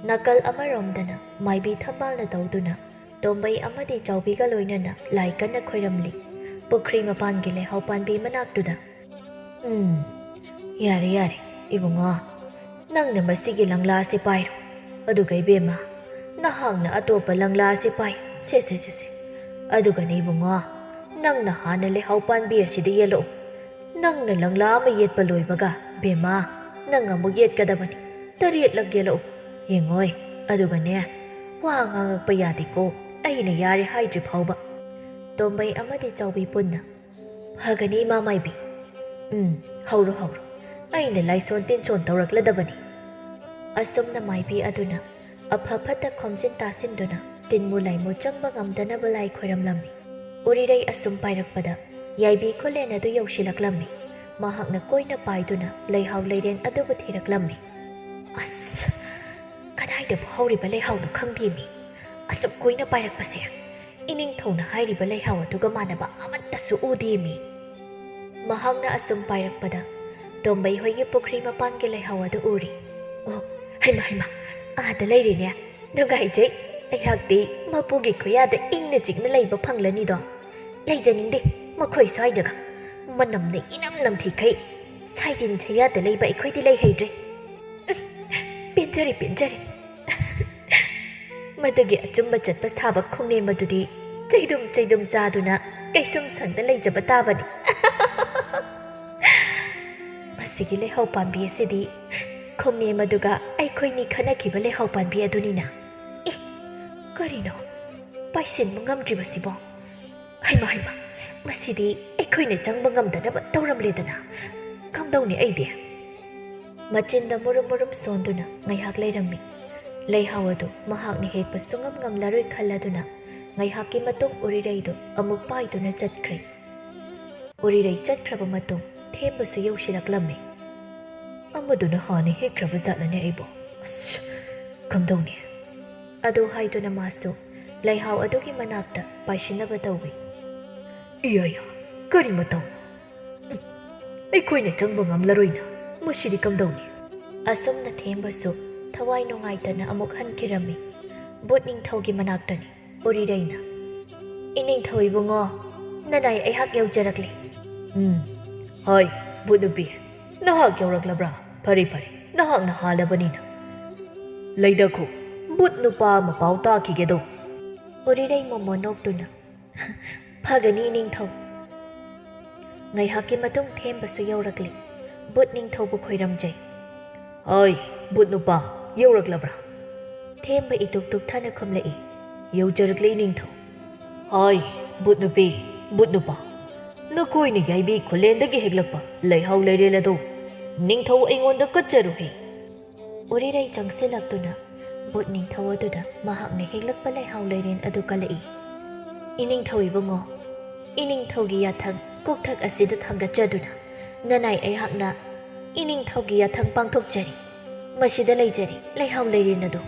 ꯅꯥꯀꯜ ꯑꯃꯔꯣꯝꯗꯅ ꯃꯥꯏꯕꯤ ꯊꯝꯕꯥꯜꯅ ꯇꯧꯗꯨꯅ ꯇꯣꯝꯕꯩ ꯑꯃꯗꯤ ꯆꯥꯎꯕꯤꯒ ꯂꯣꯏꯅꯅ ꯂꯥꯏ ꯀꯟꯅ ꯈꯣꯏꯔꯝꯂꯤ꯫ ꯄꯨꯈ꯭ꯔꯤ ꯃꯄꯥꯟꯒꯤ ꯂꯩꯍꯥꯎ ꯄꯥꯟꯕꯤ ꯃꯅꯥꯛꯇꯨꯗ, "ꯎꯝ, ꯌꯥꯔꯦ, ꯌꯥꯔꯦ, ꯏꯕꯨꯡꯉꯣ꯫ ꯅꯪꯅ ꯃꯁꯤꯒꯤ ꯂꯪꯂꯥ ꯑꯁꯤ ꯄꯥꯏꯔꯣ꯫ ꯑꯗꯨꯒ ꯏꯕꯦꯝꯃ, ꯅꯍꯥꯛꯅ ꯑꯇꯣꯞꯄ ꯂꯪꯂꯥ ꯑꯁꯤ ꯄꯥꯏ꯫ ꯁꯦ, ꯁꯦ, ꯁꯦ, ꯁꯦ꯫ ꯑꯗꯨꯒꯅꯦ ꯏꯕꯨꯡꯉꯣ, ꯅꯪꯅ ꯍꯥꯟꯅ ꯂꯩꯍꯥꯎ ꯄꯥꯟꯕꯤ ꯑꯁꯤꯗ ꯌꯦꯠꯂꯛꯎ꯫ ꯅꯪꯅ ꯂꯪꯂꯥ ꯑꯃ ꯌꯦꯠꯄ ꯂꯣꯏꯕꯒ, ꯕꯦꯝꯃ, ꯅꯪ ꯑꯃꯨꯛ ꯌꯦꯠꯀꯗꯕꯅꯤ꯫ ꯇꯔꯦꯠꯂꯛ ꯌꯦꯠꯂꯛꯎ꯫ ꯌꯦꯡꯉꯣꯏ꯫ ꯑꯗꯨꯒꯅꯦ, ꯋꯥ ꯉꯥꯡꯉꯛꯄ ꯌꯥꯗꯦꯀꯣ, ꯑꯩꯅ ꯌꯥꯔꯦ ꯍꯥꯏꯗ꯭ꯔꯤ ꯐꯥꯎꯕ꯫" ꯇꯣꯝꯕꯩ ꯑꯃꯗꯤ ꯆꯥꯎꯕꯤ ꯄꯨꯟꯅ, "ꯐꯒꯅꯤ, ꯏꯃꯥ ꯃꯥꯏꯕꯤ꯫ ꯎꯝ, ꯍꯧꯔꯣ, ꯍꯧꯔꯣ꯫ ꯑꯩꯅ ꯂꯥꯏꯁꯣꯟ ꯇꯤꯟꯁꯣꯟ ꯇꯧꯔꯛꯂꯗꯕꯅꯤ꯫" ꯑꯁꯨꯝꯅ ꯃꯥꯏꯕꯤ ꯑꯗꯨꯅ ꯑꯐ ꯐꯠꯇ ꯈꯣꯝꯖꯤꯟ ꯇꯥꯁꯤꯟꯗꯨꯅ ꯇꯤꯟꯃꯨ ꯂꯥꯏꯃꯨ ꯆꯪꯕ ꯉꯝꯗꯅꯕ ꯂꯥꯏ ꯈꯣꯏꯔꯝꯂꯝꯃꯤ꯫ ꯎꯔꯤꯔꯩ ꯑꯁꯨꯝ ꯄꯥꯏꯔꯛꯄꯗ ꯌꯥꯏꯕꯤ ꯈꯨꯂꯦꯟ ꯑꯗꯨ ꯌꯧꯁꯤꯜꯂꯛꯂꯝꯃꯤ꯫ ꯃꯍꯥꯛꯅ ꯀꯣꯏꯅ ꯄꯥꯏꯗꯨꯅ ꯂꯩꯍꯥꯎ ꯂꯩꯔꯦꯟ ꯑꯗꯨꯕꯨ ꯊꯤꯔꯛꯂꯝꯃꯤ꯫ "ꯑꯁ, ꯀꯗꯥꯏꯗꯕꯨ ꯍꯧꯔꯤꯕ ꯂꯩꯍꯥꯎꯅꯣ ꯈꯪꯗꯦꯃꯤ, ꯑꯁꯨꯛ ꯀꯣꯏꯅ ꯄꯥꯏꯔꯛꯄꯁꯦ꯫ ꯏꯅꯤꯡꯊꯧꯅ ꯍꯥꯏꯔꯤꯕ ꯂꯩꯍꯥꯎ ꯑꯗꯨꯒ ꯃꯥꯟꯅꯕ ꯑꯃꯠꯇꯁꯨ ꯎꯗꯦꯃꯤ꯫ ꯃꯍꯥꯛꯅ ꯑꯁꯨꯝ ꯄꯥꯏꯔꯛꯄꯗ ꯇꯣꯝꯕꯩ ꯍꯣꯏꯒꯤ ꯄꯨꯈ꯭ꯔꯤ ꯃꯄꯥꯟꯒꯤ ꯂꯩꯍꯥꯎ ꯑꯗꯨ ꯎꯔꯦ꯫ ꯑꯣ, ꯍꯩꯃꯥ, ꯍꯩꯃꯥ, ꯑꯥꯗ ꯂꯩꯔꯦꯅꯦ꯫ ꯅꯨꯡꯉꯥꯏꯖꯩ꯫ ꯑꯩꯍꯥꯛꯇꯤ ꯃꯄꯨꯒꯤ ꯈꯨꯌꯥꯗ ꯏꯪꯅ ꯆꯤꯛꯅ ꯂꯩꯕ ꯐꯪꯂꯅꯤꯗꯣ꯫ ꯂꯩꯖꯅꯤꯡꯗꯦ ꯃꯈꯣꯏ ꯁ꯭ꯋꯥꯏꯗꯒ꯫ ꯃꯅꯝꯅ ꯏꯅꯝ ꯅꯝꯊꯤꯈꯩ꯫ ꯁꯥꯏꯖꯤꯟ ꯁꯌꯥꯗ ꯂꯩꯕ ꯑꯩꯈꯣꯏꯗꯤ ꯂꯩꯍꯩꯗ꯭ꯔꯦ꯫ ꯎꯝ, ꯄꯦꯟꯖꯔꯦ, ꯄꯦꯟꯖꯔꯦ꯫ ꯃꯗꯨꯒꯤ ꯑꯆꯨꯝꯕ ꯆꯠꯄ ꯁꯥꯕ ꯈꯣꯡꯅꯦꯝ ꯑꯗꯨꯗꯤ ꯆꯩꯗꯨꯝ ꯆꯩꯗꯨꯝ ꯆꯥꯗꯨꯅ ꯀꯩꯁꯨꯝ ꯁꯪꯗ ꯂꯩꯖꯕ ꯇꯥꯕꯅꯤ꯫ ꯃꯁꯤꯒꯤ ꯂꯩꯍꯥꯎ ꯄꯥꯝꯕꯤ ꯑꯁꯤꯗꯤ ꯈꯣꯡꯅꯦꯝ ꯑꯗꯨꯒ ꯑꯩꯈꯣꯏꯅꯤ ꯈꯟꯅꯈꯤꯕ ꯂꯩꯍꯥꯎ ꯄꯥꯝꯕꯤ ꯑꯗꯨꯅꯤꯅ꯫ ꯑꯦ, ꯀꯔꯤꯅꯣ ꯄꯥꯏꯁꯤꯟꯕ ꯉꯝꯗ꯭ꯔꯤꯕꯁꯤꯕꯣ? ꯍꯩꯃꯥ, ꯍꯩꯃꯥ, ꯃꯁꯤꯗꯤ ꯑꯩꯈꯣꯏꯅ ꯆꯪꯕ ꯉꯝꯗꯅꯕ ꯇꯧꯔꯝꯂꯦꯗꯅ꯫ ꯀꯝꯗꯧꯅꯤ ꯑꯩꯗꯤ? ꯃꯆꯤꯟꯗ ꯃꯨꯔꯨꯝ ꯃꯨꯔꯨꯝ ꯁꯣꯟꯗꯨꯅ ꯉꯥꯏꯍꯥꯛ ꯂꯩꯔꯝꯃꯤ꯫ ꯂꯩꯍꯥꯎ ꯑꯗꯨ ꯃꯍꯥꯛꯅ ꯍꯦꯛꯄ ꯁꯨꯡꯉꯝ ꯉꯝꯂꯔꯣꯏ ꯈꯜꯂꯗꯨꯅ ꯉꯥꯏꯍꯥꯛꯀꯤ ꯃꯇꯨꯡ ꯎꯔꯤꯔꯩꯗꯨ ꯑꯃꯨꯛ ꯄꯥꯏꯗꯨꯅ ꯆꯠꯈ꯭ꯔꯦ꯫ ꯎꯔꯤꯔꯩ ꯆꯠꯈ꯭ꯔꯕ ꯃꯇꯨꯡ ꯊꯦꯝꯕꯁꯨ ꯌꯧꯁꯤꯜꯂꯛꯂꯝꯃꯤ꯫ ꯑꯃꯗꯨꯅ ꯍꯥꯟꯅ ꯍꯦꯛꯈ꯭ꯔꯕ ꯖꯥꯠꯂꯅꯦ ꯑꯩꯕꯨ? ꯑꯁ, ꯀꯝꯗꯧꯅꯤ? ꯑꯗꯨ ꯍꯥꯏꯗꯨꯅ ꯃꯥꯁꯨ ꯂꯩꯍꯥꯎ ꯑꯗꯨꯒꯤ ꯃꯅꯥꯛꯇ ꯄꯥꯏꯁꯤꯟꯅꯕ ꯇꯧꯏ꯫ ꯏꯌꯥ, ꯀꯔꯤ ꯃꯇꯧ? ꯎꯝ, ꯑꯩꯈꯣꯏꯅ ꯆꯪꯕ ꯉꯝꯂꯔꯣꯏꯅ꯫ ꯃꯁꯤꯗꯤ ꯀꯝꯗꯧꯅꯤ? ꯑꯁꯨꯝꯅ ꯊꯦꯝꯕꯁꯨ ꯊꯋꯥꯏ ꯅꯨꯡꯉꯥꯏꯇꯅ ꯑꯃꯨꯛ ꯍꯟꯈꯤꯔꯝꯃꯤ꯫ ꯕꯨꯠ ꯅꯤꯡꯊꯧꯒꯤ ꯃꯅꯥꯛꯇꯅꯤ꯫ ꯎꯔꯤꯔꯩꯅ, "ꯏꯅꯤꯡꯊꯧ ꯏꯕꯨꯡꯉꯣ, ꯅꯅꯥꯏ ꯑꯩꯍꯥꯛ ꯌꯧꯖꯔꯛꯂꯦ꯫" ꯎꯝ, ꯍꯣꯏ, ꯕꯨꯠ ꯅꯨꯄꯤ, ꯅꯍꯥꯛ ꯌꯧꯔꯛꯂꯕ꯭ꯔꯥ? ꯐꯔꯦ, ꯐꯔꯦ, ꯅꯍꯥꯛꯅ ꯍꯥꯜꯂꯕꯅꯤꯅ꯫ ꯂꯩꯗꯈꯣ, ꯕꯨꯠ ꯅꯨꯄꯥ ꯑꯃ ꯄꯥꯎ ꯇꯥꯈꯤꯒꯦꯗꯣ꯫ ꯎꯔꯤꯔꯩ ꯃꯣꯃꯣ ꯅꯣꯛꯇꯨꯅ, "ꯐꯒꯅꯤ, ꯏꯅꯤꯡꯊꯧ꯫" ꯉꯥꯏꯍꯥꯛꯀꯤ ꯃꯇꯨꯡ ꯊꯦꯝꯕꯁꯨ ꯌꯧꯔꯛꯂꯦ꯫ ꯕꯨꯠ ꯅꯤꯡꯊꯧꯕꯨ ꯈꯣꯏꯔꯝꯖꯩ꯫ "ꯍꯣꯏ, ꯕꯨꯠ ꯅꯨꯄꯥ, ꯌꯧꯔꯛꯂꯕ꯭ꯔꯥ?" ꯊꯦꯝꯕ ꯏꯇꯨꯛ ꯇꯨꯛꯊꯅ ꯈꯨꯝꯂꯛꯏ꯫ "ꯌꯧꯖꯔꯛꯂꯦ, ꯏꯅꯤꯡꯊꯧ꯫" "ꯍꯣꯏ, ꯕꯨꯠ ꯅꯨꯄꯤ, ꯕꯨꯠ ꯅꯨꯄꯥ, ꯅꯈꯣꯏꯅ ꯌꯥꯏꯕꯤ ꯈꯨꯂꯦꯟꯗꯒꯤ ꯍꯦꯛꯂꯛꯄ ꯂꯩꯍꯥꯎ ꯂꯩꯔꯦꯜ ꯑꯗꯨ ꯅꯤꯡꯊꯧ ꯑꯩꯉꯣꯟꯗ ꯀꯠꯆꯔꯨꯍꯦ꯫" ꯎꯔꯤꯔꯩ ꯆꯪꯁꯤꯜꯂꯛꯇꯨꯅ ꯕꯨꯠ ꯅꯤꯡꯊꯧ ꯑꯗꯨꯗ ꯃꯍꯥꯛꯅ ꯍꯦꯛꯂꯛꯄ ꯂꯩꯍꯥꯎ ꯂꯩꯔꯦꯟ ꯑꯗꯨ ꯀꯜꯂꯛꯏ꯫ "ꯏꯅꯤꯡꯊꯧ ꯏꯕꯨꯡꯉꯣ, ꯏꯅꯤꯡꯊꯧꯒꯤ ꯌꯥꯊꯪ ꯀꯣꯛꯊꯛ ꯑꯁꯤꯗ ꯊꯥꯡꯒꯠꯆꯗꯨꯅ ꯅꯅꯥꯏ ꯑꯩꯍꯥꯛꯅ ꯏꯅꯤꯡꯊꯧꯒꯤ ꯌꯥꯊꯪ ꯄꯥꯡꯊꯣꯛꯆꯔꯤ꯫ ꯃꯁꯤꯗ ꯂꯩꯖꯔꯤ ꯂꯩꯍꯥꯎ ꯂꯩꯔꯦꯟ ꯑꯗꯨ꯫"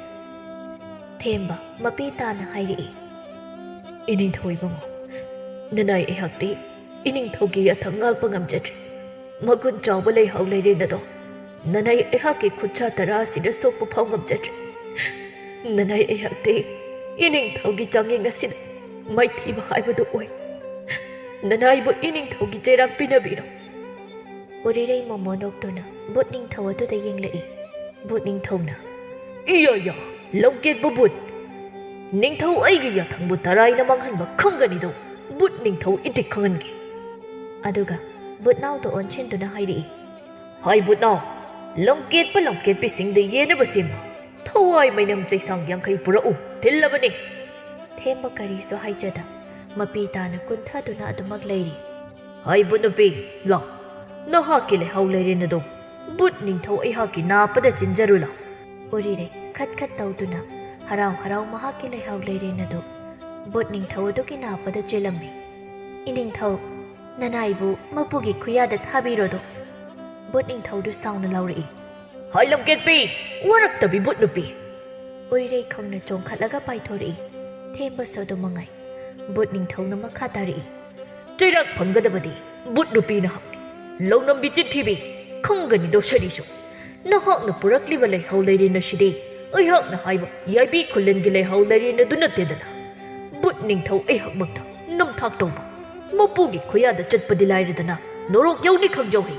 ꯊꯦꯝꯕ ꯃꯄꯤ ꯇꯥꯅ ꯍꯥꯏꯔꯛꯏ꯫ ꯏꯅꯤꯡꯊꯧ ꯏꯕꯨꯡꯉꯣ, ꯅꯅꯥꯏ ꯑꯩꯍꯥꯛꯇꯤ ꯏꯅꯤꯡꯊꯧꯒꯤ ꯌꯥꯊꯪ ꯉꯥꯛꯄ ꯉꯝꯖꯗ꯭ꯔꯦ꯫ ꯃꯒꯨꯟ ꯆꯥꯎꯕ ꯂꯩꯍꯥꯎ ꯂꯩꯔꯦꯟ ꯑꯗꯣ ꯅꯅꯥꯏ ꯑꯩꯍꯥꯛꯀꯤ ꯈꯨꯠꯁꯥ ꯇꯔꯥ ꯑꯁꯤꯗ ꯁꯣꯛꯄ ꯐꯥꯎ ꯉꯝꯖꯗ꯭ꯔꯦ꯫ ꯅꯅꯥꯏ ꯑꯩꯍꯥꯛꯇꯤ ꯏꯅꯤꯡꯊꯧꯒꯤ ꯆꯥꯡꯌꯦꯡ ꯑꯁꯤꯗ ꯃꯥꯏꯊꯤꯕ ꯍꯥꯏꯕꯗꯨ ꯑꯣꯏ꯫ ꯅꯅꯥꯏꯕꯨ ꯏꯅꯤꯡꯊꯧꯒꯤ ꯆꯩꯔꯥꯛ ꯄꯤꯅꯕꯤꯔꯣ꯫ ꯎꯔꯤꯔꯩ ꯃꯣꯃꯣꯟ ꯅꯣꯛꯇꯨꯅ ꯕꯨꯠ ꯅꯤꯡꯊꯧ ꯑꯗꯨꯗ ꯌꯦꯡꯂꯛꯏ꯫ ꯕꯨꯠ ꯅꯤꯡꯊꯧꯅ, "ꯏꯌꯥ ꯌꯥ, ꯂꯝꯀꯦꯠꯄ ꯕꯨꯠ! ꯅꯤꯡꯊꯧ ꯑꯩꯒꯤ ꯌꯥꯊꯪꯕꯨ ꯇꯔꯥꯏꯅ ꯃꯥꯡꯍꯟꯕ ꯈꯪꯒꯅꯤꯗꯣ ꯕꯨꯠ ꯅꯤꯡꯊꯧ ꯏꯇꯤꯛ ꯈꯪꯍꯟꯒꯦ!" ꯑꯗꯨꯒ ꯕꯨꯠꯅꯥꯎꯗ ꯑꯣꯟꯁꯤꯟꯗꯨꯅ ꯍꯥꯏꯔꯛꯏ, "ꯍꯥꯏ ꯕꯨꯠꯅꯥꯎ, ꯂꯝꯀꯦꯠꯄ ꯂꯝꯀꯦꯠꯄꯤꯁꯤꯡꯗ ꯌꯦꯟꯅꯕ ꯁꯦꯝꯕ ꯊꯋꯥꯏ ꯃꯩꯅꯝ ꯆꯩꯁꯥꯡ ꯌꯥꯡꯈꯩ ꯄꯨꯔꯛꯎ, ꯊꯤꯜꯂꯕꯅꯤ!" ꯊꯦꯝꯕ ꯀꯔꯤꯁꯨ ꯍꯥꯏꯖꯗ ꯃꯄꯤ ꯇꯥꯅ ꯀꯨꯟꯊꯗꯨꯅ ꯑꯗꯨꯃꯛ ꯂꯩꯔꯤ꯫ "ꯍꯥꯏ ꯕꯨꯠ ꯅꯨꯄꯤ, ꯂꯥꯎ, ꯅꯍꯥꯛꯀꯤ ꯂꯩꯍꯥꯎ ꯂꯩꯔꯦꯟ ꯑꯗꯨ ꯕꯨꯠ ꯅꯤꯡꯊꯧ ꯑꯩꯍꯥꯛꯀꯤ ꯅꯥꯞꯄꯗ ꯆꯤꯟꯖꯔꯨ ꯂꯥꯎ!" ꯎꯔꯤꯔꯩ ꯈꯠ ꯈꯠ ꯇꯧꯗꯨꯅ ꯍꯔꯥꯎ ꯍꯔꯥꯎ ꯃꯍꯥꯛꯀꯤ ꯂꯩꯍꯥꯎ ꯂꯩꯔꯦꯟ ꯑꯗꯨ ꯕꯨꯠ ꯅꯤꯡꯊꯧ ꯑꯗꯨꯒꯤ ꯅꯥꯞꯄꯗ ꯆꯦꯜꯂꯝꯃꯤ꯫ "ꯏꯅꯤꯡꯊꯧ, ꯅꯅꯥꯏꯕꯨ ꯃꯄꯨꯒꯤ ꯈꯨꯌꯥꯗ ꯊꯥꯕꯤꯔꯣꯗꯣ!" ꯕꯨꯠ ꯅꯤꯡꯊꯧꯗꯨ ꯁꯥꯎꯅ ꯂꯥꯎꯔꯛꯏ꯫ "ꯍꯥꯏ ꯂꯝꯀꯦꯠꯄꯤ, ꯋꯥꯔꯛꯇꯕꯤ ꯕꯨꯠ ꯅꯨꯄꯤ!" ꯎꯔꯤꯔꯩ ꯈꯪꯅ ꯆꯣꯡꯈꯠꯂꯒ ꯄꯥꯏꯊꯣꯔꯛꯏ꯫ ꯊꯦꯝꯕꯁꯨ ꯑꯗꯨ ꯃꯉꯥꯏ꯫ ꯕꯨꯠ ꯅꯤꯡꯊꯧꯅ ꯃꯈꯥ ꯇꯥꯔꯛꯏ꯫ "ꯆꯩꯔꯥꯛ ꯐꯪꯒꯗꯕꯗꯤ ꯕꯨꯠ ꯅꯨꯄꯤ ꯅꯍꯥꯛꯅꯤ꯫ ꯂꯧꯅꯝꯕꯤ ꯆꯤꯟꯊꯤꯕꯤ, ꯈꯪꯒꯅꯤꯗꯣ ꯁꯔꯤꯁꯨ꯫ ꯅꯍꯥꯛꯅ ꯄꯨꯔꯛꯂꯤꯕ ꯂꯩꯍꯥꯎ ꯂꯩꯔꯦꯟ ꯑꯁꯤꯗꯤ ꯑꯩꯍꯥꯛꯅ ꯍꯥꯏꯕ ꯌꯥꯏꯕꯤ ꯈꯨꯂꯦꯟꯒꯤ ꯂꯩꯍꯥꯎ ꯂꯩꯔꯦꯟ ꯑꯗꯨ ꯅꯠꯇꯦꯗꯅ꯫ ꯕꯨꯠ ꯅꯤꯡꯊꯧ ꯑꯩꯍꯥꯛꯃꯛꯇ ꯅꯝꯊꯥꯛ ꯇꯧꯕ, ꯃꯄꯨꯒꯤ ꯈꯨꯌꯥꯗ ꯆꯠꯄꯗꯤ ꯂꯥꯏꯔꯗꯅ ꯅꯣꯔꯣꯛ ꯌꯧꯅꯤ ꯈꯪꯖꯧꯍꯦ꯫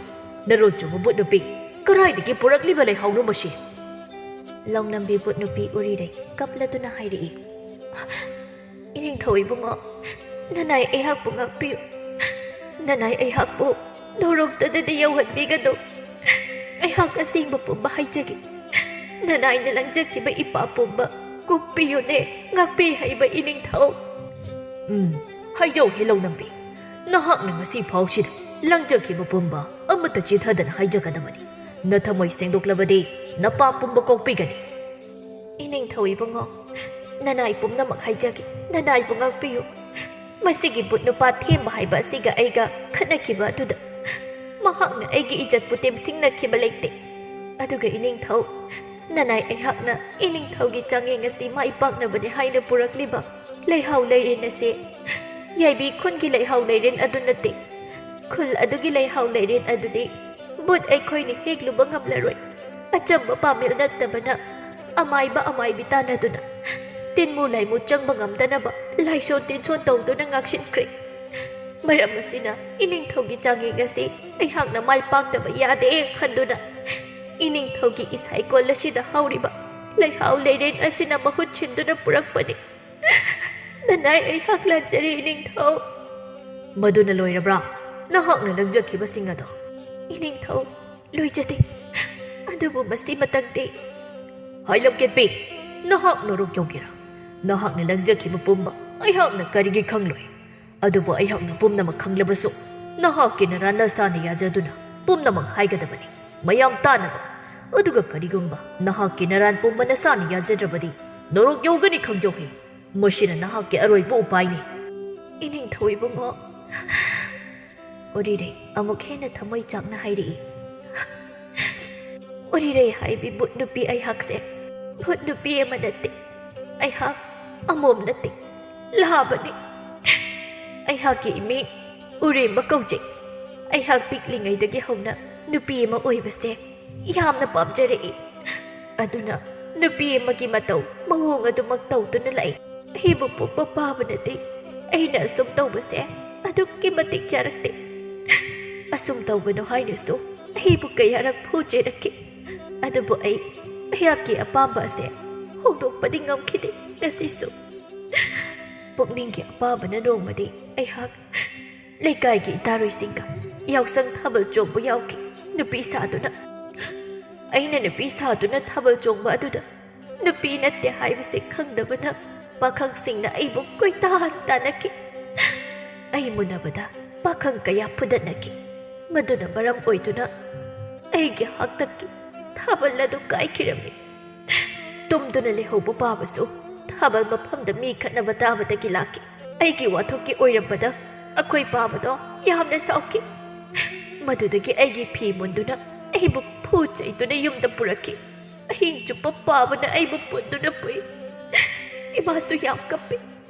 ꯅꯔꯣꯟ ꯆꯨꯕ ꯕꯨꯠ ꯅꯨꯄꯤ, ꯀꯔꯥꯏꯗꯒꯤ ꯄꯨꯔꯛꯂꯤꯕ ꯂꯩꯍꯥꯎꯅꯣ ꯃꯁꯤ?" ꯂꯧꯅꯝꯕꯤ ꯕꯨꯠ ꯅꯨꯄꯤ ꯎꯔꯤꯔꯩ ꯀꯞꯂꯗꯨꯅ ꯍꯥꯏꯔꯛꯏ꯫ "ꯏꯅꯤꯡꯊꯧ ꯏꯕꯨꯡꯉꯣ, ꯅꯅꯥꯏ ꯑꯩꯍꯥꯛꯄꯨ ꯉꯥꯛꯄꯤꯌꯨ꯫ ꯅꯅꯥꯏ ꯑꯩꯍꯥꯛꯄꯨ ꯅꯣꯔꯣꯛꯇꯗꯗꯤ ꯌꯧꯍꯟꯕꯤꯒꯅꯨ꯫ ꯑꯩꯍꯥꯛ ꯑꯁꯦꯡꯕ ꯄꯨꯝꯕ ꯍꯥꯏꯖꯒꯦ꯫ ꯅꯅꯥꯏꯅ ꯂꯪꯖꯈꯤꯕ ꯏꯄꯥ ꯄꯨꯝꯕ ꯀꯣꯛꯄꯤꯌꯨꯅꯦ, ꯉꯥꯛꯄꯤ ꯍꯩꯕ ꯏꯅꯤꯡꯊꯧ!" "ꯎꯝ, ꯍꯥꯏꯖꯧ ꯍꯦ ꯂꯧꯅꯝꯕꯤ, ꯅꯍꯥꯛꯅ ꯉꯁꯤ ꯐꯥꯎꯁꯤꯗ ꯂꯪꯖꯈꯤꯕ ꯄꯨꯝꯕ ꯑꯃꯠꯇ ꯆꯤꯊꯗꯅ ꯍꯥꯏꯖꯒꯗꯕꯅꯤ꯫ ꯅꯊꯃꯣꯏ ꯁꯦꯡꯗꯣꯛꯂꯕꯗꯤ ꯅꯄꯥ ꯄꯨꯝꯕ ꯀꯣꯛꯄꯤꯒꯅꯤ꯫" "ꯏꯅꯤꯡꯊꯧ ꯏꯕꯨꯡꯉꯣ, ꯅꯅꯥꯏ ꯄꯨꯝꯅꯃꯛ ꯍꯥꯏꯖꯒꯦ, ꯅꯅꯥꯏꯕꯨ ꯉꯥꯛꯄꯤꯌꯨ꯫ ꯃꯁꯤꯒꯤ ꯕꯨꯠ ꯅꯨꯄꯥ ꯊꯦꯝꯕ ꯍꯥꯏꯕ ꯑꯁꯤꯒ ꯑꯩꯒ ꯈꯠꯅꯈꯤꯕ ꯑꯗꯨꯗ ꯃꯍꯥꯛꯅ ꯑꯩꯒꯤ ꯏꯖꯠꯄꯨ ꯇꯦꯝꯁꯤꯡꯅꯈꯤꯕ ꯂꯩꯇꯦ꯫ ꯑꯗꯨꯒ ꯏꯅꯤꯡꯊꯧ, ꯅꯅꯥꯏ ꯑꯩꯍꯥꯛꯅ ꯏꯅꯤꯡꯊꯧꯒꯤ ꯆꯥꯡꯌꯦꯡ ꯑꯁꯤ ꯃꯥꯏ ꯄꯥꯛꯅꯕꯅꯤ ꯍꯥꯏꯅ ꯄꯨꯔꯛꯂꯤꯕ ꯂꯩꯍꯥꯎ ꯂꯩꯔꯦꯟ ꯑꯁꯤ ꯌꯥꯏꯕꯤ ꯈꯨꯟꯒꯤ ꯂꯩꯍꯥꯎ ꯂꯩꯔꯦꯟ ꯑꯗꯨ ꯅꯠꯇꯦ꯫ ꯈꯨꯜ ꯑꯗꯨꯒꯤ ꯂꯩꯍꯥꯎ ꯂꯩꯔꯦꯟ ꯑꯗꯨꯗꯤ ꯚꯨꯠ ꯑꯩꯈꯣꯏꯅ ꯍꯦꯛꯂꯨꯕ ꯉꯝꯂꯔꯣꯏ꯫ ꯑꯆꯝꯕ ꯄꯥꯃꯦꯜ ꯅꯠꯇꯕꯅ ꯑꯃꯥꯏꯕ ꯑꯃꯥꯏꯕꯤ ꯇꯥꯟꯅꯗꯨꯅ ꯇꯤꯟꯃꯨ ꯂꯥꯏꯃꯨ ꯆꯪꯕ ꯉꯝꯗꯅꯕ ꯂꯥꯏꯁꯣꯟ ꯇꯤꯟꯁꯣꯟ ꯇꯧꯗꯨꯅ ꯉꯥꯛꯁꯤꯟꯈ꯭ꯔꯦ꯫ ꯃꯔꯝ ꯑꯁꯤꯅ ꯏꯅꯤꯡꯊꯧꯒꯤ ꯆꯥꯡꯌꯦꯡ ꯑꯁꯤ ꯑꯩꯍꯥꯛꯅ ꯃꯥꯏ ꯄꯥꯛꯇꯕ ꯌꯥꯗꯦ ꯈꯟꯗꯨꯅ ꯏꯅꯤꯡꯊꯧꯒꯤ ꯏꯁꯥꯏꯀꯣꯜ ꯑꯁꯤꯗ ꯍꯧꯔꯤꯕ ꯂꯩꯍꯥꯎ ꯂꯩꯔꯦꯟ ꯑꯁꯤꯅ ꯃꯍꯨꯠ ꯁꯤꯟꯗꯨꯅ ꯄꯨꯔꯛꯄꯅꯤ꯫ ꯅꯅꯥꯏ ꯑꯩꯍꯥꯛ ꯂꯥꯟꯖꯔꯦ ꯏꯅꯤꯡꯊꯧ꯫ ꯃꯗꯨꯅ ꯂꯣꯏꯔꯕ꯭ꯔꯥ? ꯅꯍꯥꯛꯅ ꯂꯪꯖꯈꯤꯕꯁꯤꯡ ꯑꯗꯣ? ꯏꯅꯤꯡꯊꯧ, ꯂꯣꯏꯖꯗꯦ꯫ ꯑꯗꯨꯕꯨ ꯃꯁꯤꯃꯇꯪꯗꯤ꯫ ꯍꯥꯏꯂꯝ ꯀꯦꯠꯄꯤ, ꯅꯍꯥꯛ ꯅꯣꯔꯣꯛ ꯌꯧꯒꯦꯔꯥ? ꯅꯍꯥꯛꯅ ꯂꯪꯖꯈꯤꯕ ꯄꯨꯝꯕ ꯑꯩꯍꯥꯛꯅ ꯀꯔꯤꯒꯤ ꯈꯪꯂꯣꯏ? ꯑꯗꯨꯕꯨ ꯑꯩꯍꯥꯛꯅ ꯄꯨꯝꯅꯃꯛ ꯈꯪꯂꯕꯁꯨ ꯅꯍꯥꯛꯀꯤ ꯅꯔꯥꯟ ꯅꯁꯥꯅ ꯌꯥꯖꯗꯨꯅ ꯄꯨꯝꯅꯃꯛ ꯍꯥꯏꯒꯗꯕꯅꯤ, ꯃꯌꯥꯝ ꯇꯥꯅꯕ꯫ ꯑꯗꯨꯒ ꯀꯔꯤꯒꯨꯝꯕ ꯅꯍꯥꯛꯀꯤ ꯅꯔꯥꯟ ꯄꯨꯝꯕ ꯅꯁꯥꯅ ꯌꯥꯖꯗ꯭ꯔꯕꯗꯤ ꯅꯣꯔꯣꯛ ꯌꯧꯒꯅꯤ ꯈꯪꯖꯧꯍꯦ꯫ ꯃꯁꯤꯅ ꯅꯍꯥꯛꯀꯤ ꯑꯔꯣꯏꯕ ꯎꯄꯥꯏꯅꯤ꯫ ꯏꯅꯤꯡꯊꯧ ꯏꯕꯨꯡꯉꯣ, ꯎꯔꯤꯔꯩ ꯑꯃꯨꯛ ꯍꯦꯟꯅ ꯊꯃꯣꯏ ꯆꯥꯛꯅ ꯍꯥꯏꯔꯛꯏ꯫ ꯎꯔꯤꯔꯩ ꯍꯥꯏꯕꯤ ꯚꯨꯠ ꯅꯨꯄꯤ ꯑꯩꯍꯥꯛꯁꯦ ꯚꯨꯠ ꯅꯨꯄꯤ ꯑꯃ ꯅꯠꯇꯦ꯫ ꯑꯩꯍꯥꯛ ꯑꯃꯣꯝ ꯅꯠꯇꯦ, ꯂꯥꯕꯅꯤ꯫ ꯑꯩꯍꯥꯛꯀꯤ ꯏꯃꯤꯡ ꯎꯔꯦꯝꯕ ꯀꯧꯖꯩ꯫ ꯑꯩꯍꯥꯛ ꯄꯤꯛꯂꯤꯉꯩꯗꯒꯤ ꯍꯧꯅ ꯅꯨꯄꯤ ꯑꯃ ꯑꯣꯏꯕꯁꯦ ꯌꯥꯝꯅ ꯄꯥꯝꯖꯔꯛꯏ꯫ ꯑꯗꯨꯅ ꯅꯨꯄꯤ ꯑꯃꯒꯤ ꯃꯇꯧ ꯃꯑꯣꯡ ꯑꯗꯨꯃꯛ ꯇꯧꯗꯨꯅ ꯂꯥꯛꯏ꯫ ꯑꯩꯕꯨ ꯄꯣꯛꯄ ꯄꯥꯕꯅꯗꯤ ꯑꯩꯅ ꯑꯁꯨꯝ ꯇꯧꯕꯁꯦ ꯑꯗꯨꯛꯀꯤ ꯃꯇꯤꯛ ꯌꯥꯔꯛꯇꯦ꯫ ꯑꯁꯨꯝ ꯇꯧꯒꯅꯨ ꯍꯥꯏꯅꯁꯨ ꯑꯩꯕꯨ ꯀꯌꯥꯔꯛ ꯐꯨ ꯆꯩꯔꯛꯈꯤ꯫ ꯑꯗꯨꯕꯨ ꯑꯩ ꯑꯩꯍꯥꯛꯀꯤ ꯑꯄꯥꯝꯕ ꯑꯁꯦ ꯍꯣꯡꯗꯣꯛꯄꯗꯤ ꯉꯝꯈꯤꯗꯦ ꯉꯁꯤꯁꯨ꯫ ꯄꯨꯛꯅꯤꯡꯒꯤ ꯑꯄꯥꯝꯕꯅ ꯅꯣꯡꯃꯗꯤ ꯑꯩꯍꯥꯛ ꯂꯩꯀꯥꯏꯒꯤ ꯏꯇꯥꯔꯣꯏꯁꯤꯡꯒ ꯌꯥꯎꯁꯪ ꯊꯥꯕꯜ ꯆꯣꯡꯕ ꯌꯥꯎꯈꯤ꯫ ꯅꯨꯄꯤ ꯁꯥꯗꯨꯅ, ꯑꯩꯅ ꯅꯨꯄꯤ ꯁꯥꯗꯨꯅ ꯊꯥꯕꯜ ꯆꯣꯡꯕ ꯑꯗꯨꯗ ꯅꯨꯄꯤ ꯅꯠꯇꯦ ꯍꯥꯏꯕꯁꯤ ꯈꯪꯗꯕꯅ ꯄꯥꯈꯪꯁꯤꯡꯅ ꯑꯩꯕꯨ ꯀꯣꯏꯇꯥꯟ ꯇꯥꯟꯅꯈꯤ꯫ ꯑꯩ ꯃꯨꯟꯅꯕꯗ ꯄꯥꯈꯪ ꯀꯌꯥ ꯐꯨꯗꯠꯅꯈꯤ꯫ ꯃꯗꯨꯅ ꯃꯔꯝ ꯑꯣꯏꯗꯨꯅ ꯑꯩꯒꯤ ꯍꯥꯛꯇꯛꯀꯤ ꯊꯥꯕꯜ ꯑꯗꯨ ꯀꯥꯏꯈꯤꯔꯝꯃꯤ꯫ ꯇꯨꯝꯗꯨꯅ ꯂꯩꯍꯧꯕ ꯄꯥꯕꯁꯨ ꯊꯥꯕꯜ ꯃꯐꯝꯗ ꯃꯤ ꯈꯠꯅꯕ ꯇꯥꯕꯗꯒꯤ ꯂꯥꯛꯈꯤ꯫ ꯑꯩꯒꯤ ꯋꯥꯊꯣꯛꯀꯤ ꯑꯣꯏꯔꯝꯕꯗ ꯑꯩꯈꯣꯏ ꯄꯥꯕꯗꯣ ꯌꯥꯝꯅ ꯁꯥꯎꯈꯤ꯫ ꯃꯗꯨꯗꯒꯤ ꯑꯩꯒꯤ ꯐꯤ ꯃꯨꯟꯗꯨꯅ ꯑꯩꯕꯨ ꯐꯨ ꯆꯩꯗꯨꯅ ꯌꯨꯝꯗ ꯄꯨꯔꯛꯈꯤ꯫ ꯑꯍꯤꯡ ꯆꯨꯞꯄ ꯄꯥꯕꯅ ꯑꯩꯕꯨ ꯄꯨꯟꯗꯨꯅ ꯄꯨꯏ꯫ ꯏꯃꯥꯁꯨ ꯌꯥꯝ ꯀꯞꯄꯤ꯫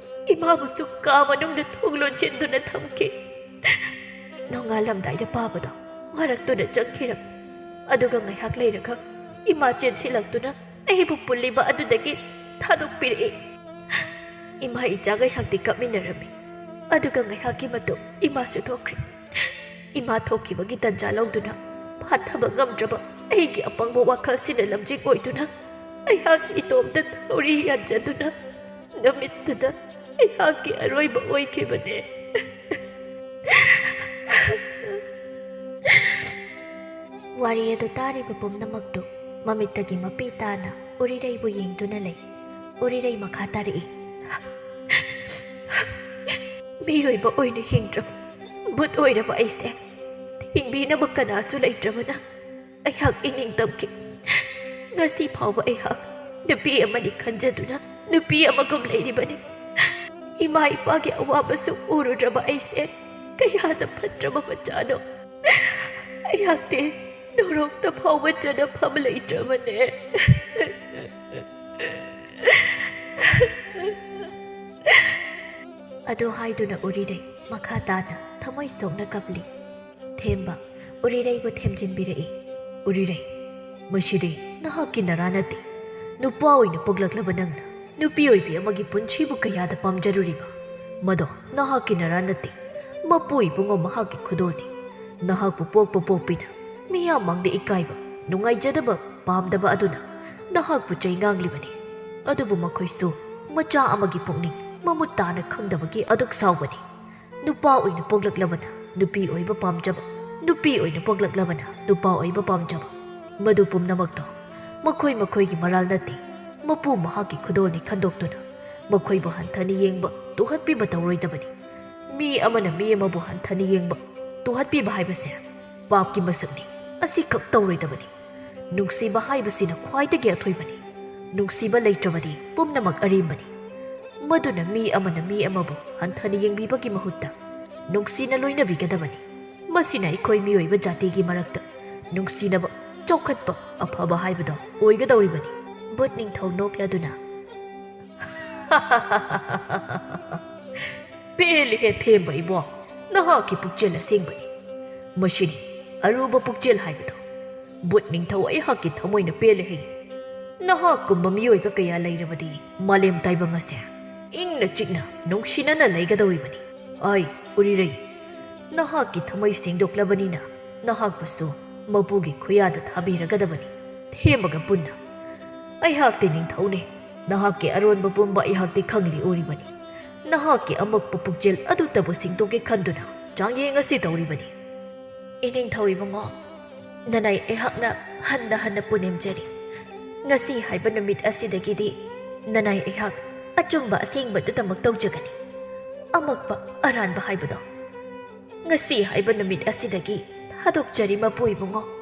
ꯏꯃꯥꯕꯨꯁꯨ ꯀꯥ ꯃꯅꯨꯡꯗ ꯊꯣꯡ ꯂꯣꯟꯁꯤꯟꯗꯨꯅ ꯊꯝꯈꯤ꯫ ꯅꯣꯡꯉꯥꯜꯂꯝꯗꯥꯏꯗ ꯄꯥꯕꯗꯣ ꯋꯥꯔꯛꯇꯨꯅ ꯆꯪꯈꯤꯔꯝꯃꯤ꯫ ꯑꯗꯨꯒ ꯉꯥꯏꯍꯥꯛ ꯂꯩꯔꯒ ꯏꯃꯥ ꯆꯦꯟꯁꯤꯜꯂꯛꯇꯨꯅ ꯑꯩꯕꯨ ꯄꯨꯜꯂꯤꯕ ꯑꯗꯨꯗꯒꯤ ꯊꯥꯗꯣꯛꯄꯤꯔꯛꯏ꯫ ꯏꯃꯥ ꯏꯆꯥ ꯉꯥꯏꯍꯥꯛꯇꯤ ꯀꯞꯃꯤꯟꯅꯔꯝꯃꯤ꯫ ꯑꯗꯨꯒ ꯉꯥꯏꯍꯥꯛꯀꯤ ꯃꯇꯨꯡ ꯏꯃꯥꯁꯨ ꯊꯣꯛꯈ꯭ꯔꯦ꯫ ꯏꯃꯥ ꯊꯣꯛꯈꯤꯕꯒꯤ ꯇꯟꯖꯥ ꯂꯧꯗꯨꯅ ꯐꯥꯊꯕ ꯉꯝꯗ꯭ꯔꯕ ꯑꯩꯒꯤ ꯑꯄꯪꯕ ꯋꯥꯈꯜꯁꯤꯅ ꯂꯝꯖꯤꯡ ꯑꯣꯏꯗꯨꯅ ꯑꯩꯍꯥꯛ ꯏꯇꯣꯝꯇ ꯊꯧꯔꯤ ꯌꯥꯟꯖꯗꯨꯅ ꯅꯨꯃꯤꯠꯇꯨꯗ ꯑꯩꯍꯥꯛꯀꯤ ꯑꯔꯣꯏꯕ ꯑꯣꯏꯈꯤꯕꯅꯦ꯫ ꯋꯥꯔꯤ ꯑꯗꯨ ꯇꯥꯔꯤꯕ ꯄꯨꯝꯅꯃꯛꯇꯨ ꯃꯃꯤꯠꯇꯒꯤ ꯃꯄꯤ ꯇꯥꯅ ꯎꯔꯤꯔꯩꯕꯨ ꯌꯦꯡꯗꯨꯅ ꯂꯩ꯫ ꯎꯔꯤꯔꯩ ꯃꯈꯥ ꯇꯥꯔꯛꯏ꯫ ꯃꯤꯑꯣꯏꯕ ꯑꯣꯏꯅ ꯍꯤꯡꯗ꯭ꯔꯕ, ꯚꯨꯠ ꯑꯣꯏꯔꯕ ꯑꯩꯁꯦ ꯊꯤꯡꯕꯤꯅꯕ ꯀꯅꯥꯁꯨ ꯂꯩꯇ꯭ꯔꯕꯅ ꯑꯩꯍꯥꯛ ꯏꯅꯤꯡ ꯇꯝꯈꯤ꯫ ꯉꯁꯤ ꯐꯥꯎꯕ ꯑꯩꯍꯥꯛ ꯅꯨꯄꯤ ꯑꯃꯅꯤ ꯈꯟꯖꯗꯨꯅ ꯅꯨꯄꯤ ꯑꯃꯒꯨꯝ ꯂꯩꯔꯤꯕꯅꯤ꯫ ꯏꯃꯥ ꯏꯄꯥꯒꯤ ꯑꯋꯥꯕꯁꯨ ꯎꯔꯨꯗ꯭ꯔꯕ ꯑꯩꯁꯦ ꯀꯌꯥꯗ ꯐꯠꯇ꯭ꯔꯕ ꯃꯆꯥꯅꯣ꯫ ꯑꯩꯍꯥꯛꯇꯤ ꯅꯣꯔꯣꯛꯇ ꯐꯥꯎꯕ ꯆꯠꯅꯐꯝ ꯂꯩꯇ꯭ꯔꯕꯅꯦ꯫ ꯑꯗꯨ ꯍꯥꯏꯗꯨꯅ ꯎꯔꯤꯔꯩ ꯃꯈꯥ ꯇꯥꯅ ꯊꯃꯣꯏ ꯁꯣꯛꯅ ꯀꯞꯂꯤ꯫ ꯊꯦꯝꯕ ꯎꯔꯤꯔꯩꯕꯨ ꯊꯦꯝꯖꯤꯟꯕꯤꯔꯛꯏ꯫ ꯎꯔꯤꯔꯩ, ꯃꯁꯤꯗꯤ ꯅꯍꯥꯛꯀꯤ ꯅꯔꯥ ꯅꯠꯇꯦ꯫ ꯅꯨꯄꯥ ꯑꯣꯏꯅ ꯄꯣꯛꯂꯛꯂꯕ ꯅꯪꯅ ꯅꯨꯄꯤ ꯑꯣꯏꯕꯤ ꯑꯃꯒꯤ ꯄꯨꯟꯁꯤꯕꯨ ꯀꯌꯥꯗ ꯄꯥꯝꯖꯔꯨꯔꯤꯕ? ꯃꯗꯣ ꯅꯍꯥꯛꯀꯤ ꯅꯔꯥ ꯅꯠꯇꯦ꯫ ꯃꯄꯨ ꯏꯕꯨꯡꯉꯣ ꯃꯍꯥꯛꯀꯤ ꯈꯨꯗꯣꯜꯅꯤ꯫ ꯅꯍꯥꯛꯄꯨ ꯄꯣꯛꯄ ꯄꯣꯛꯄꯤꯅ ꯃꯤꯌꯥꯝ ꯃꯥꯡꯗ ꯏꯀꯥꯏꯕ, ꯅꯨꯡꯉꯥꯏꯖꯗꯕ, ꯄꯥꯝꯗꯕ ꯑꯗꯨꯅ ꯅꯍꯥꯛꯄꯨ ꯆꯩꯉꯥꯡꯂꯤꯕꯅꯤ꯫ ꯑꯗꯨꯕꯨ ꯃꯈꯣꯏꯁꯨ ꯃꯆꯥ ꯑꯃꯒꯤ ꯄꯨꯛꯅꯤꯡ ꯃꯃꯨꯠ ꯇꯥꯅ ꯈꯪꯗꯕꯒꯤ ꯑꯗꯨꯛ ꯁꯥꯎꯕꯅꯤ꯫ ꯅꯨꯄꯥ ꯑꯣꯏꯅ ꯄꯣꯛꯂꯛꯂꯕꯅ ꯅꯨꯄꯤ ꯑꯣꯏꯕ ꯄꯥꯝꯖꯕ, ꯅꯨꯄꯤ ꯑꯣꯏꯅ ꯄꯣꯛꯂꯛꯂꯕꯅ ꯅꯨꯄꯥ ꯑꯣꯏꯕ ꯄꯥꯝꯖꯕ, ꯃꯗꯨ ꯄꯨꯝꯅꯃꯛꯇꯣ ꯃꯈꯣꯏ ꯃꯈꯣꯏꯒꯤ ꯃꯔꯥꯜ ꯅꯠꯇꯦ꯫ ꯃꯄꯨ ꯃꯍꯥꯛꯀꯤ ꯈꯨꯗꯣꯜꯅꯤ ꯈꯟꯗꯣꯛꯇꯨꯅ ꯃꯈꯣꯏꯕꯨ ꯍꯟꯊꯅ ꯌꯦꯡꯕ, ꯇꯨꯍꯠꯄꯤꯕ ꯇꯧꯔꯣꯏꯗꯕꯅꯤ꯫ ꯃꯤ ꯑꯃꯅ ꯃꯤ ꯑꯃꯕꯨ ꯍꯟꯊꯅ ꯌꯦꯡꯕ, ꯇꯨꯍꯠꯄꯤꯕ ꯍꯥꯏꯕꯁꯦ ꯄꯥꯞꯀꯤ ꯃꯁꯛꯅꯤ꯫ ꯑꯁꯤꯈꯛ ꯇꯧꯔꯣꯏꯗꯕꯅꯤ꯫ ꯅꯨꯡꯁꯤꯕ ꯍꯥꯏꯕꯁꯤꯅ ꯈ꯭ꯋꯥꯏꯗꯒꯤ ꯑꯊꯣꯏꯕꯅꯤ꯫ ꯅꯨꯡꯁꯤꯕ ꯂꯩꯇ꯭ꯔꯕꯗꯤ ꯄꯨꯝꯅꯃꯛ ꯑꯔꯦꯝꯕꯅꯤ꯫ ꯃꯗꯨꯅ ꯃꯤ ꯑꯃꯅ ꯃꯤ ꯑꯃꯕꯨ ꯍꯟꯊꯅ ꯌꯦꯡꯕꯤꯕꯒꯤ ꯃꯍꯨꯠꯇ ꯅꯨꯡꯁꯤꯅ ꯂꯣꯏꯅꯕꯤꯒꯗꯕꯅꯤ꯫ ꯃꯁꯤꯅ ꯑꯩꯈꯣꯏ ꯃꯤꯑꯣꯏꯕ ꯖꯥꯇꯤꯒꯤ ꯃꯔꯛꯇ ꯅꯨꯡꯁꯤꯅꯕ, ꯆꯥꯎꯈꯠꯄ, ꯑꯐꯕ ꯍꯥꯏꯕꯗꯣ ꯑꯣꯏꯒꯗꯧꯔꯤꯕꯅꯤ꯫ ꯕꯨꯠ ꯅꯤꯡꯊꯧ ꯅꯣꯛꯂꯗꯨꯅ, ꯄꯦꯜꯂꯦꯍꯦ ꯊꯦꯝꯕ ꯏꯕꯣ, ꯅꯍꯥꯛꯀꯤ ꯄꯨꯛꯆꯦꯜ ꯑꯁꯦꯡꯕꯅꯤ꯫ ꯃꯁꯤꯅꯤ ꯑꯔꯨꯕ ꯄꯨꯛꯆꯦꯜ ꯍꯥꯏꯕꯗꯣ꯫ ꯕꯨꯠ ꯅꯤꯡꯊꯧ, ꯑꯩꯍꯥꯛꯀꯤ ꯊꯃꯣꯏꯅ ꯄꯦꯜꯂꯦꯍꯦ꯫ ꯅꯍꯥꯛꯀꯨꯝꯕ ꯃꯤꯑꯣꯏꯕ ꯀꯌꯥ ꯂꯩꯔꯕꯗꯤ ꯃꯥꯂꯦꯝ ꯇꯥꯏꯕꯪ ꯑꯁꯦ ꯏꯪꯅ ꯆꯤꯛꯅ ꯅꯨꯡꯁꯤꯅꯅ ꯂꯩꯒꯗꯧꯔꯤꯕꯅꯤ꯫ ꯑꯩ ꯎꯔꯤꯔꯩ, ꯅꯍꯥꯛꯀꯤ ꯊꯃꯣꯏ ꯁꯦꯡꯗꯣꯛꯂꯕꯅꯤꯅ ꯅꯍꯥꯛꯄꯨꯁꯨ ꯃꯄꯨꯒꯤ ꯈꯨꯌꯥꯗ ꯊꯥꯕꯤꯔꯒꯗꯕꯅꯤ꯫ ꯊꯦꯝꯕꯒ ꯄꯨꯟꯅ꯫ ꯑꯩꯍꯥꯛꯇꯤ ꯅꯤꯡꯊꯧꯅꯦ꯫ ꯅꯍꯥꯛꯀꯤ ꯑꯔꯣꯟꯕ ꯄꯨꯝꯕ ꯑꯩꯍꯥꯛꯇꯤ ꯈꯪꯂꯤ ꯎꯔꯤꯕꯅꯤ꯫ ꯅꯍꯥꯛꯀꯤ ꯑꯃꯛꯄ ꯄꯨꯛꯆꯦꯜ ꯑꯗꯨꯇꯕꯨ ꯁꯦꯡꯗꯣꯛꯀꯦ ꯈꯟꯗꯨꯅ ꯆꯥꯡꯌꯦꯡ ꯑꯁꯤ ꯇꯧꯔꯤꯕꯅꯤ꯫ ꯏꯅꯤꯡꯊꯧ ꯏꯕꯨꯡꯉꯣ, ꯅꯅꯥꯏ ꯑꯩꯍꯥꯛꯅ ꯍꯟꯅ ꯍꯟꯅ ꯄꯨꯅꯦꯝꯖꯔꯤ꯫ ꯉꯁꯤ ꯍꯥꯏꯕ ꯅꯨꯃꯤꯠ ꯑꯁꯤꯗꯒꯤꯗꯤ ꯅꯅꯥꯏ ꯑꯩꯍꯥꯛ ꯑꯆꯨꯝꯕ ꯑꯁꯦꯡꯕꯗꯨꯗꯃꯛ ꯇꯧꯖꯒꯅꯤ꯫ ꯑꯃꯛꯄ ꯑꯔꯥꯟꯕ ꯍꯥꯏꯕꯗꯣ꯫ ꯉꯁꯤ ꯍꯥꯏꯕ ꯅꯨꯃꯤꯠ ꯑꯁꯤꯗꯒꯤ ꯊꯥꯗꯣꯛꯆꯔꯤ ꯃꯄꯨ ꯏꯕꯨꯡꯉꯣ꯫